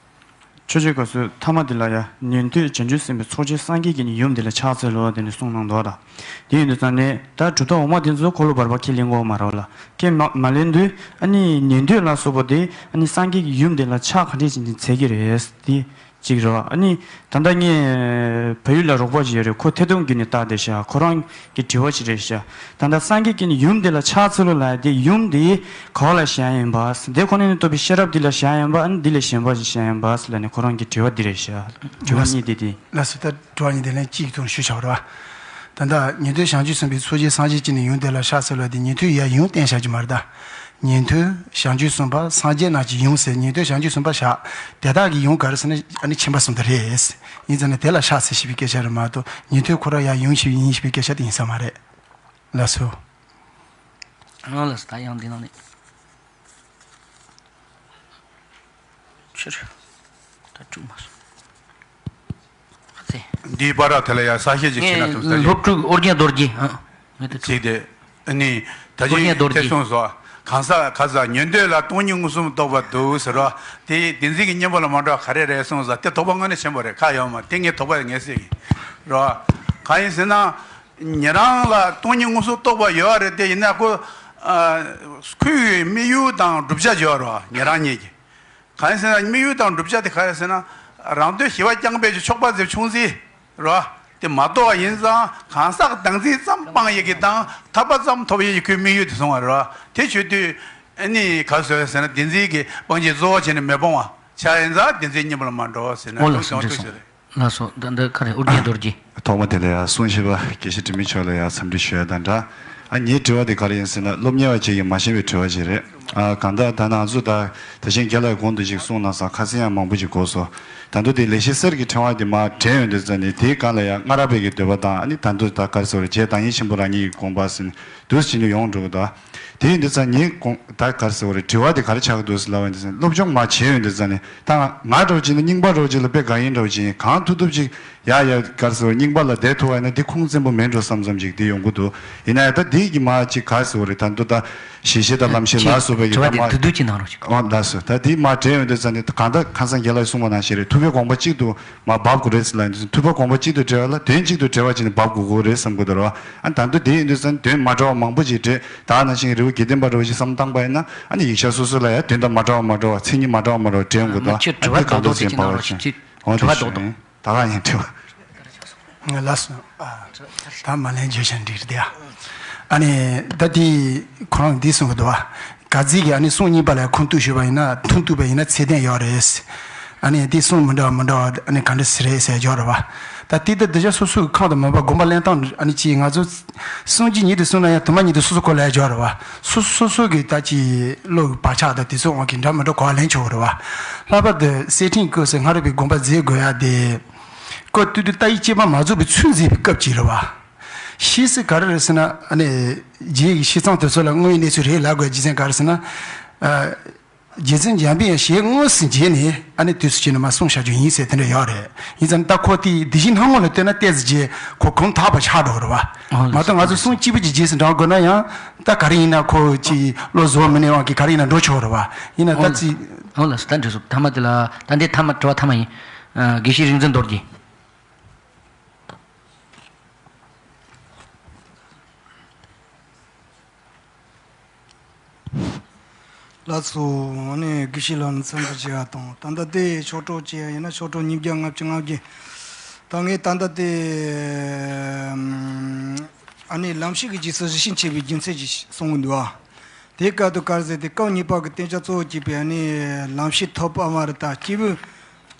མཆོད་བརྗོད་སྐབས་སུ་ཐ་མ་དེ་ལ་ཡ། ཉན་ཐོས་བྱང་ཆུབ་སེམས་དཔའི་ཚོགས་ཆེན་སངས་རྒྱས་ཀྱི་ནི་ཡུམ་དེ་ལ་ཕྱག་འཚལ་ལོ་དེ་ནི་གསུངས་གནང་འདུག་ད། དེ་ཡིན་དུས་ཙང་ནས་ད་གྲུབ་མཐའ་འོག་མ་དེ་ཚོ་འཁོར་ལོ་བར་པ་ཁས་ལེན་དགོས་མ་རེད་ལ། ཁས་མ་མ་ལེན་དུས་ཨ་ནི་ཉན་ཐོས་ལ་སོགས་པ་དེ་ཨ་ནི་སངས་རྒྱས་ཀྱི་ཡུམ་དེ་ལ་ཕྱག་ག་འདྲས་ཅིག་ནི་འཚལ་གྱི་རེད་དེ་གཅིག་རེད་བ། ཨ་ནི་ད་ལྟ་ངས་བལ་ཡུལ་ལ་རོགས་པ་ཅིག་ཡོད་རེད། ཁོ་ཐད་གཏོང་བརྒྱུད་ནས་བལྟས་བསྡད་ཤག་ཁོ་རང་གི་དྲི་བ་ཅིག་རེད་ཤག་ད་ལྟ་སངས་རྒྱས་ཀྱི་ནི་ཡུམ་དེ་ལ་ཕྱག་འཚལ་ལོ་ལབ་ཡ་དེ་ཡུམ་དེ་ག་བ་ལ་བཞག་ཡིན་པ། དེ་ཁོ་ནས་ནི་ཐོབ་པའི་ཤེས་རབ་དེ་ལ་བཞག་ཡིན་པ། ཨ་ནི་དེ་ལས་གཞན་པ་ཞིག་བཞག་ཡིན་པ་ལབ་ནས་ཁོ་རང་གི་དྲི་བ་འདི་རེད་ཤག་དྲི་བ་གཉིས་དེ་དེ། ལགས་སོ། ད་དྲི་བ་གཉིས་དེ་ལན་གཅིག་ཐོག་ཞུས་བཞག་པ་རེད་བ། ད་ལྟ་ཉན་ཐོས་བྱང་ཆུབ་སེམས་དཔའི་ཚོགས་ཆེན་སངས་རྒྱས་ཀྱི་ནི་ཡུམ་དེ་ལ་ཕྱག་འཚལ་ལོ་དེ་ཉན་ཐོས་ཡ་ཡུམ་བསྟན་བཞག་གི་མ་རེད་ད། ཉན་ཐོས་བྱང་ཆུབ་སེམས་དཔའ་སངས་རྒྱས་རྣམས་ཀྱི་ཡུམ་ཟེར། ཉན་ཐོས་བྱང་ཆུབ་སེམས་དཔའ་བཞག་དེ་དག་གི་ཡུམ་ག་རེ་ཟེར་ན་ཨ་ནི་ཁྱིམ་པ་གསུམ་དེ་རེད། ཡིན་ཙང་ནི་དེ་ལ་ཕྱག་འཚལ་ཞེས་པའི་སྐད་ཆ་རེད་མ་གཏོགས་ཉན་ཐོས་ཁོ་རང་ཡང་ཡུམ་ཞིག་ཡིན་ཞེས་པའི་སྐད་ཆ་དེ་ཡིན་ས་མ་རེད། ལགས་སོ། ཨང་། ལགས་སོ། ད་ཡང་འདི་ནང་ནས། ཕྱིར། ད་བཅུག་མ་སོང་། ཨ་ཙི། འདིའི་བར་དེ་ལ་ཡང་གསལ་བཤད་ཅིག་བྱས་ན་ཐུབ་ས་རེད། སློབ་ཕྲུག་ཨོ་རྒྱན་རྡོ་རྗེ། ཨ། ངས་དེ་ཅིག་དེ། ཨ་ནི། ད་ཨོ་རྒྱན་ཅིག་རྡོ་དེ་རྗེ། གསུངས་སོ། གང་ཟག་ག་ཟག་ཉན་ཐོས་ལ་སྟོང་ཉིད་མངོན་སུམ་རྟོགས་པ་འདུག་ཟེར་རོ། དེ་བདེན་འཛིན་གྱི་གཉེན་པོ་ལ་མ་འགྲོ་བ་ག་རེ་རེད་གསུངས་སོ། དེ་དོགས་པ་དངོས་གནས་ཆེན་པོ་རེད། ཁ་ཡོད་མ་དེ་ངས་དོགས་པ་ངས་སེལ་གྱི་རོ། གང་ཡིན་ཟེར་ན། ཉན་རང་ལ་སྟོང་ཉིད་མངོན་སུམ་རྟོགས་པ་ཡོད་རེད་དེ། ཡིན་ན་ཁོ། ཨ། ཁོའི་དམིགས་ཡུལ་དང་བསྒྲུབ་བྱ་ཡོད་རོ། ཉན་རང་ཉིད་ཀྱི། གང་ཡིན་ཟེར་ན་དམིགས་ཡུལ་དང་བསྒྲུབ་བྱ་དེ་ག་རེ་ཟེར་ན། རང་དོན་ཞི་བ་རྐྱང་པའི་ཆོག་པ་ཟེར་ཆུང་ཟིག་རོ། དེ་མ་རྟོགས་པ་ཡིན་ཙང་གང་ཟག་བདག་འཛིན་ཙམ་སྤང་ཡས་ཀྱི་དང་ཐར་པ་ཙམ་ཐོབ་ཡས་ཀྱི་ཁོའི་དམིགས་ཡུལ་དེ་སོང་བ་རོ། དེ་བྱེད་དུས་ཨ་ནི་ག་ཟེར་ཟེར་ན་བདེན་འཛིན་གྱི་སྤང་བྱའི་གཙོ་བོ་བྱས་ནས་མི་སྤོང་བ་ཆགས་ཡིན་ཙང་བདེན་འཛིན་གཉེན་པོ་ལ་མ་འགྲོ་ཟེར་ན་ཨོ་ལགས་སོ། འགྲིག་སོང་། ལགས་སོ། ད་འདི་ག་རེ་ཨོ་རྒྱན་རྡོ་རྗེ། ཐོག་མ་དེ་ལ་ཡང་གསུང་ཞིབ་པ་དགེ་བཤེས་དྲི་མེད་མཆོག་ལ་ཡང་འཚམས་འདྲི་ཞུ་ཡ་དང་འདྲ། ཨ། ངའི་དྲི་བ་དེ་ག་རེ་ཡིན་ཟེར་ན་སློབ་གཉེར་བ་ཅིག་གིས་མ་ཤེས་པའི་དྲི་བ་ཅིག་རེད། ཨ། གང་ལྟར་ད་ང་ཚོ་ད་ད་ཕྱིན་རྒན་ལགས་གོང་དུ་ཅིག་གསུངས་གནང་སོང་། ཁ་སང་ཡང་མང་པོ་ཅིག་གོ་སོང་། ད་དུང་དེ་ལེགས་བཤད་གསེར་གྱི་ཕྲེང་བ་དེ་མར་དྲན་ཡོང་དུས་ཙ་ནས་དེའི་སྒང་ལ་ཡང་སྔ་རབས་པའི་གི་འདོད་པ་དང་། ཨ་ནི་ད་དུང་ད་ག་རེ་ཟེར་བ་རེད། རྗེ་བདག་ཉིད་ཆེན་པོ་རང་ཉིད་ཀྱི་དགོངས་པ་ཟེར་ནས་འདུག་སེ་བྱས་ནས་ཡོང་འགྲོ་གི་འདུག་དེ་ཡིན་དུས་ཙང་ངས་དགོངས་ད་ག་རེ་ཟེར་བ་རེད། དྲི་བ་དེ་ག་རེ་ཆགས་ཀྱི་འདུག་ཟེར་ལབ་པ་ཡིན་དུས་ཙང་། སློབ་སྦྱོང་མར་བྱས་ཡོང་དུས་ཙང་ནས་ད་ང་ང་འདྲ་བོ་ཅིག་ནི་རྙིང་པ་འདྲ་བོ་ཅིག་ལ་དཔེ་དགའ་ཡིན་འདྲ་བོ་ཅིག་ཡིན། གང་ཐུབ་ཐུབ་ཅིག་ཡ་ཡ་ག་རེ་ཟེར་བ་རེད། རྙིང་པ་ལ་བསྡད་ཐུབ་པ་ཡིན་ན་འདི་ཁུངས་བཙན་པོ་མིན་འགྲོ་བསམ་བསམ་ཅིག་དེ་ཡོང་གི་འདུག་ཡིན་ན་ཡང་ད་འདི་གི་མར་ཅིག་ག་རེ་ཟེར་བ་རེད། ད་འདུག་ད་གཞི་ཤེས་དང་ལམ་ཤེས་ལ་སོགས་པའི་གི་ད་མར་དྲི་བ་དེ་བསྡུས་བསྡུས་ཅིག་གནང་རོགས་ཞུ། ཨོ་ལགས་སོ། ད་འདི་མར་དྲན་ཡོང་དུས་ཙང་ནས་གང་ལྟར་ཁ་སང་རྒན་ལགས་གསུངས་པ་ནང་བཞིན་རེད། ཐུབ་པའི་དགོངས་པ་གཅིག་ཏུ་མར་འབབ་དགོས་རེད་ཟེར་ལབ་ཡོང་དུས་ཙང་། ཐུབ་པ་དགོངས་པ་གཅིག་ཏུ་འགྲེལ་བ་ལ་དོན་གཅིག་ཏུ་འགྲེལ་བ་བྱས་ནས་འབབ་དགོས་ཀྱི་རེད་བསམ་གྱི་འདུག་རེད་བ། ཨ། ད་དུང་དེ་ཡིན་དུས་ཙང་དོན་མ་འདྲ་བ་མང་པོ་ཅིག་འགྲེལ། ད་ནང་བཞིན་རི་བོ་དགེ་ལྡན་པ་འདྲ་བོ་ཞིག་བསམ་བློ་བཏང་པ་ཡིན་ན། ཨ་ནི་ཡིག་ཆ་སོ་སོ་ལ་ཡང་དོན་དང་མ་འདྲ་བ་མ་འདྲ་བ། མཚན་ཉིད་མ་འདྲ་བ་མ་འདྲ་བ་འདྲེན་དགོས་དོ། ཨ་ནི་དྲི་བ་རྡོག་རྡོག་ཅིག་གནང་རོགས་ཞུ། ཨོ་དྲི་བ་རྡོག་རྡོག་ད་ག་ཡིན་དྲི་བ། ལགས་སོ། ཨ། ད་མ་ལན་བརྗོད་བྱ་འགྲིག་རེད་དེ། ཨ་ནི་ད་དེ་ཁོ་རང་འདི་གསུང་གི་འདུག་བ། ག་ཚིག་གིས་ཨ་ནི་གསུང་རྙིང་པ་ལ་ཁུངས་གཏུགས་ཞུས་པ་ཡིན་ན། ཁུངས་གཏུགས་པ་ཡིན་ན་ཚད་ལྡན་ཡོད་རེད། ཨ་ནི་དེ་གསུང་མི་འདྲ་བ་མི་འདྲ་བ་ཨ་ནི་ག་འདྲ་ཟེར་རེད་ཟེར་ཡ་ཡོད་རེད་བ། ད་དེ་ལྟར་གདུལ་བྱ་སོ་སོའི་ཁམས་དང་མོས་པ་སྒོམ་པ་ལེན་སྟངས་ཨ་ནི་ཅིག་ང་ཚོ་གསུང་རྒྱུ་ཉིད་དུ་གསུངས་ན་ཡང་དུ་མ་ཉིད་དུ་སོ་སོ་གོ་ལ་ཡ་ཡོད་རེད་བ། སོ་སོ་སོ་སོ་གི་ད་ཅིག་བློ་གི་བག་ཆགས་དང་དེ་ཚོའི་དབང་གིས་འདྲ་མི་འདྲ་གོ་བ་ལེན་ཆོག་གི་རེད་བ། ལྷག་པར་དུ་གསེར་ཕྲེང་སྐབས་སུ་སྔ་རབས་པའི་དགོངས་པ་མཛད་དགོས་ཡ་དེ། སྐབས་དུས་དུ་ལྟ་བའི་དཔྱད་པ་མ་རྫོགས་པའི་ཚུལ་མཛད་པའི་སྐབས་ཅིག་རེད་བ། ཕྱིས་སུ་ག་རེ་རེད་ཟེར་ན། ཨ་ནི་རྗེ་ཡི་བཤད་སྟངས་དེ་ཚོ་ལ་དངོས་ཡོད་གནས་ཚུལ་རེད་ལབ་དགོས་རྒྱུ་མཚན་ག་རེ་ཟེར་ན། ཨ། རྗེ་བཙུན་འཇམ་དཔལ་དབྱངས་ཞལ་དངོས་སུ་མཇལ་ནས་ཨ་ནི་དུས་སུ་བྱས་ནས་མར་གསུངས་བཞག་རྒྱུ་ཡིན་ཟེར་དེ་འདྲ་ཡོད་རེད། ཡིན་ཙང་ད་ཁོ་དེའི་འདི་བཞིན་སྣང་ངོ་ལ་ལྟོས་ན་ཏོག་ཙམ་རྗེས་ཁོ་གོམ་དག་པ་ཆགས་འགྲོ་གི་རེད་བ། ཨོ་ལགས་མ་གཏོགས་ང་ཚོ་གསུང་གཅིག་པུ་གྱི་རྗེས་སུ་འབྲང་དགོས་ན་ཡང་ད་ག་རེ་ཡིན་ན་ཁོ་ཅིག་བློ་བཟོ་མི་ནུས་དབང་གིས་ག་རེ་ཡིན་ན་འགྲོ་ཆོག་རེད་བ། ཡིན་ན་ད་ཅིག་ཨོ་ལགས་སོ། ད་འགྲིག་སོང་། ཐ་མ་དེ་ལ་ད་འདི་ཐ་མ་དྲི་བ་ཐ་མ་ཡིན། ཨ། དགེ་བཤེས་རིག་འཛིན་རྡོ་རྗེ། ལགས་སོ། ཨ་ནི་དགེ་བཤེས་ལགས་ལ་འཚམས་འདྲི་བྱེད་ཡ་དང་། ད་ལྟ་དེ་ཕྱོགས་གཏོགས་བྱེད་ཡ་ཡིན་ན་ཕྱོགས་གཏོགས་ཉིས་བརྒྱ་ལྔ་བཅུ་ང་བརྒྱད། ད་ངས་ད་ལྟ་དེ་ཨ་ནི་ལམ་ཤེས་ཀྱི་རྗེས་སུ་གཞི་ཞིང་བྱེད་པའི་རྒྱུ་མཚན་ཅིག་གསུང་གི་འདུག་ཨ། དེའི་སྐབས་དུ་ག་རེ་ཟེར་ཏེ། སྐབས་གཉིས་པ་གི་བསྟན་བྱ་གཙོ་བོ་བྱས་པའི་ཨ་ནི་ལམ་ཤེས་ཐོབ་པ་མ་རེད། ད་སྐྱེས་བུ་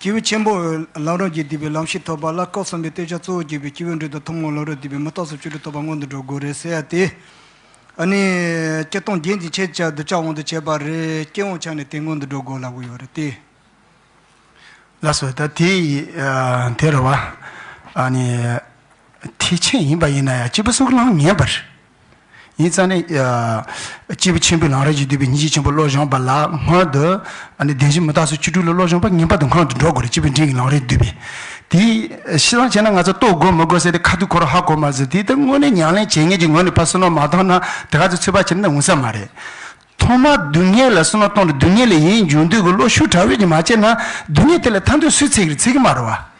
སྐྱེས་བུ་ཆེན་པོ་ལམ་རིམ་གྱིས་བསྡུས་པའི་ལམ་ཤེས་ཐོབ་པ་ལ། སྐབས་གསུམ་པའི་བསྟན་བྱ་གཙོ་བོ་བྱས་པའི་སྐྱེས་བུ་འབྲིང་དང་ཐུན་མོང་ལམ་རིམ་བསྡུས་པའི་མུ་སྟེགས་སོགས་བཅུ་དྲུག་ཐོབ་པ་སྔོན་དུ་འགྲོ་དགོས་རེད་ཟེར་ཡ་དེ། ཨ་ནི་སྤྱིར་བཏང་རྒྱན་གྱི་ཁྱད་ཆོས་གདུལ་བྱ་དབང་དུ་བྱས་པ་རེད། སྐྱེ་བོའི་ཆ་ནས་དེ་སྔོན་དུ་འགྲོ་དགོས་ལབ་ཀྱི་ཡོད་རེད་དེ། ལགས་སོ། ད་དེ་ཡི་ཨ་དེ་རེད་བ། ཨ་ནི་ཐེག་ཆེན་ཡིན་པ་ཡིན་ན་ཡང་སྐྱེས་བུ་སོགས་ལམ་ངེས་པར། ཡིན་ཙང་ནི་ཨ་སྐྱེས་བུ་ཆེན་པོའི་ལམ་རིམ་གྱིས་བསྡུས་པའི་སྙིང་རྗེ་ཆེན་པོ་བློ་སྦྱོང་བ་ལ་སྔོན་དུ། ཨ་ནི་བདེན་བཞི་མུ་སྟེགས་སོགས་བཅུ་དྲུག་ལ་བློ་སྦྱོང་བ་ངེས་པར་དུ་སྔོན་དུ་འགྲོ་དགོས་རེད། སྐྱེས་བུ་འབྲིང་གི་ལམ་རིམ་བསྡུས་པའི། དེ་ཤི་ཙང་བྱས་ན་ང་ཚོ་རྟོགས་དགོས་མི་དགོས་ཟེར་ཏེ་ཁ་ཐུག་ཁོ་རང་ཧ་གོ་མ་ཟེར། དེ་ལྟར་དངོས་གནས་ཉམས་ལེན་བྱེད་མཁན་གྱི་ངོས་ནས་ཕར་བསམ་བློ་མ་བཏང་ན་དེ་ག་ཚོད་ཚོད་དཔག་བྱས་ན་འོང་ས་མ་རེད། ཐོག་མར་སྡུག་བསྔལ་ལ་བསམ་བློ་གཏོང་རེད། སྡུག་བསྔལ་ལས་ཡིན་འབྱུང་འདོད་ཀྱི་བློ་ཤུགས་དྲག་པོས་ཀྱིས་མ་བྱས་ན་སྡུག་བསྔལ་དེ་ལ་ཐར་འདོད་སུས་འཚོལ་གི་རེད། འཚོལ་གི་མ་རེད་བ།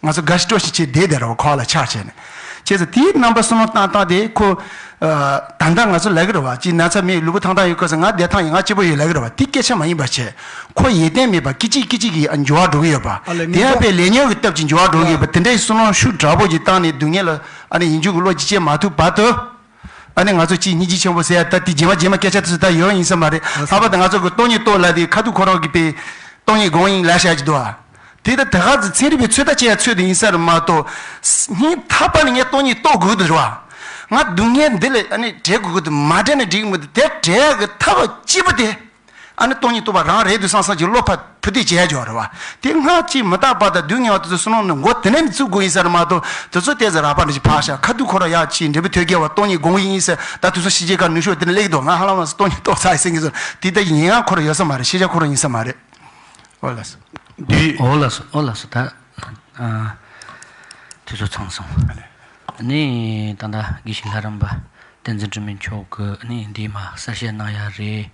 ང་ཚོ་དགའ་ཞིང་སྤྲོ་ཞིང་བྱས་བསྡད་བསྡད་རེད་བ། ཁོག་ལ་ཆགས་བྱས་ནས། བྱས་ཙང་དེའི་རྣམ་པ་བསམ་བློ་བཏང་སྟངས་དེ་ཁོ། ཨ་ད་ལྟ་ང་ཚོ་ལབ་ཀྱི་རེད་བ། ཅིག་ན་ཚ་མེད་ལུས་པོ་ཐང་ཐང་ཡོད་སྐབས་སུ་ང་བདེ་ཐང་ཡིན། ང་སྐྱིད་པོ་ཡོད་ལབ་ཀྱི་རེད་བ། དེ་སྐད་ཆ་མ་ཡིན་པ་བྱས། ཁོ་ཡོན་ཏན་མེད་པ་སྐད་ཅིག་སྐད་ཅིག་གིས་འགྱུར་བ་འགྲོ་གི་ཡོད་པ། ཨ་ལས་དེ་མི་ཡང་འདུག་པའི་ལས་ཉོན་གྱི་སྟབས་ཀྱིས་འགྱུར་བ་འགྲོ་གི་ཡོད་པ། དེ་འདྲའི་བསམ་བློ་ཤུགས་དྲག་པོ་ཅིག་བཏང་ནས་སྡུག་བསྔལ་ལ་ཨ་ནི་ཡིན་རྒྱུ་གི་བློ་ཅིག་སྐྱེ་མ་ཐུབ་བར་དུ། ཨ་ནི་ང་ཚོ་ཅིག་སྙིང་རྗེ་ཆེན་པོ་ཟེར་ཡ་ད་དེ་རྗེས་མ་རྗེས་མ་སྐད་ཆ་དེ་ཚོ་ད་ཡོང་ཡིན་ས་མ་རེད། ལྷག་པར་དུ་ང་ཚོ་གི་སྟོང་ཉིད་རྟོགས་ལབ་དེ་ཁ་ཐུག་ཁོ་རང་གིས་པའི་སྟོང་ཉིད་དགོངས་ཡིན་ལབ་བཞག་གི་འདུག་ཨ། དེ་ལྟར་ད་ག་ཚོད་ཚན་རིག་པའི་ཚོད་ལྟ་བྱེད་ཡ་ཚོད་དུ་ཡིན་ས་རེད་མ་གཏོགས། སྙིང་ཐག་པ་ནས་ངས་སྟོང་ཉིད་རྟོགས་དགོས་འདུག་རེད་བ། ང་སྡུག་བསྔལ་འདི་ལས་ཨ་ནི་བྲལ་དགོས་ཀྱི་འདུག་མ་བྲལ་ན་འགྲིག་གི་མི་འདུག་དེ་བྲལ་ཡ་གི་ཐབས་གཅིག་པུ་དེ། ཨ་ནི་སྟོང་ཉིད་རྟོགས་པ་རང་རེད་འདུག་བསམ་བསམ་གྱི་བློ་ཕར་ཕུ་འདེད་བྱེད་ཡ་ཅིག་ཡོད་རེད་བ། དེ་སྔ་ཕྱི་མི་རྟག་པ་དང་སྡུག་བསྔལ་བ་དེ་ཚོ་བསམ་བློ་ནས་མགོ་དེ་ནས་ནས་བཙུགས་དགོས་ཡིན་ས་རེད་མ་གཏོགས། དེ་ཚོ་ཏོག་ཙམ་རགས་པ་འདྲ་ཞིག་ཕར་བཞག་ཁ་ཐུག་ཁོ་རང་ཡག་ཅིག་འབྲས་བུ་ཐོད་རྒལ་བ་སྟོང་ཉིད་དགོངས་ཡིན་ཟེར། ད་དུས་ཚོད་ཕྱི་རྒྱལ་ཁག་ནུབ་ཕྱོགས་དེ་ནས་སླེབས་འདུག་ང་ཧ་ལམ་སྟོང་ཉིད་རྟོགས་ཚར་ཡིན་ཟེར་གྱི་ཟེར། དེ་ལྟ་ཡིན་ཡང་ཁོ་རང་ཡོད་ས་མ་རེད། ཤེས་བྱ་ཁོ་རང་ཡིན་ས་མ་རེད། འོ་ལགས་སོ། འདི། འོ་ལགས་སོ། འོ་ལགས་སོ། ད་ཨ་དུས་ཚོད་ཚང་སོང་། ནི་ད་ལྟ་དགེ་བཤེས་ལྷ་རམས་པ་བསྟན་འཛིན་དྲི་མེད་མཆོག་གིས་ནི་འདི་མ་གསལ་བཤད་གནང་ཡ་རེད།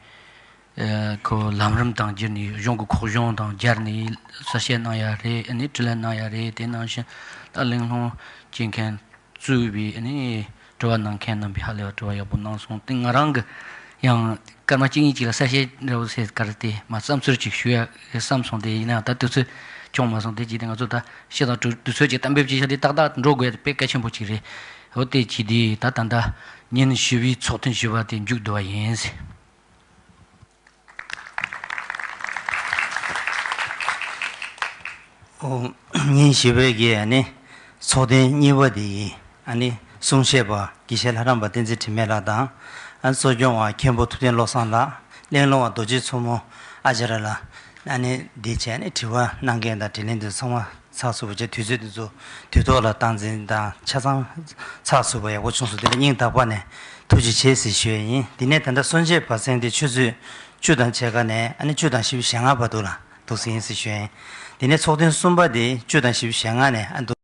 ཨ་ཁོ་ལམ་རིམ་དང་སྦྱར་ནས་གཞུང་གི་ཁོག་གཞུང་དང་སྦྱར་ནས་གསལ་བཤད་གནང་ཡ་རེད། ནི་དྲི་ལན་གནང་ཡ་རེད། དེ་ནང་བཞིན་ད་གླེང་སློང་བྱེད་མཁན་གཙོས་པའི་ནི་དྲི་བ་གནང་མཁན་རྣམ་པས་ཧ་ལས་པ་དྲི་བ་ཡག་པོ་གནང་སོང་། དེ་ང་རང་གི་ཡང་སྐར་མ་གཅིག་གཉིས་ཅིག་ལ་གསལ་བཤད་འདྲ་བོ་ཟེར་ག་རེ་དེ་མ་བསམ་ཚུལ་ཅིག་ཞུ་ཡ་བསམ་སོང་། དེ་ཡིན་ན་ད་དུས་ཚོད་ཆུང་མ་སོང་། དེ་བྱས་ཏེ་ང་ཚོ་ད་ཤེས་དང་དུས་ཚོད་ཅིག་གཏན་འབེབས་ཅིག་བྱས་ཏེ་ཏག་ཏག་འགྲོ་དགོས་ཡ་དེ་དཔེ་གལ་ཆེན་པོ་ཅིག་རེད། འོ་དེ་བྱས་ཏེ་ད་ད་ལྟ་ཉིན་བཞི་པའི་ཚོགས་ཐུན་བཞི་པ་དེ་མཇུག་བསྡུ་བ་ཡིན། ཨོ། ཉིན་བཞི་པའི་གི་ཨ་ནི་ཚོགས་ཐུན་གཉིས་པ་དེ་ཡིན། ཨ་ནི་གསུང་བཤད་པ་དགེ་བཤེས་ལྷ་རམས་པ་བསྟན་འཛིན་དྲི་མེད་ལགས་དང་། ཨ་གཙོ་སྐྱོང་བ་མཁན་པོ་ཐུབ་བསྟན་བློ་བཟང་ལགས། གླེང་སློང་བ་རྡོ་རྗེ་མཚོ་མོ་ཨ་ཅཱརྱ་ལགས། ཨ་ནི་འདི་བྱས་ནས་དྲི་བ་གནང་མཁན་དང་དྲིས་ལན་དེ་ཚང་མ་ཚགས་ཚུད་པོ་བྱས། དུས་ཚོད་འདི་ཚོ་དུས་ཐོག་ལ་སྟངས་འཛིན་དང་ཆ་ཚང་ཚགས་ཚུད་པོ་ཡག་པོ་བྱུང་སོང་། དེ་ལ་སྙིང་ཐག་པ་ནས་ཐུགས་རྗེ་ཆེ་ཟེར་ཞུ་ཡས་ཡིན། དེ་ནས་ད་ལྟ་གསུང་ཆོས་བར་གསེང་དེ་ཆུ་ཚོད་བཅུ་དང་ཕྱེད་ཀ་ནས་ཨ་ནི་བཅུ་དང་བཞི་བཅུ་ཞེ་ལྔ་བར་དུ་ལ་འདུག་སེ་ཡིན་ཟེར་ཞུ་ཡས་ཡིན། དེ་ནས་ཚོགས་ཐུན་གསུམ་པ་དེ་བཅུ་དང་བཞི་བཅུ་ཞེ་ལྔ་ནས་ཨ་འདུག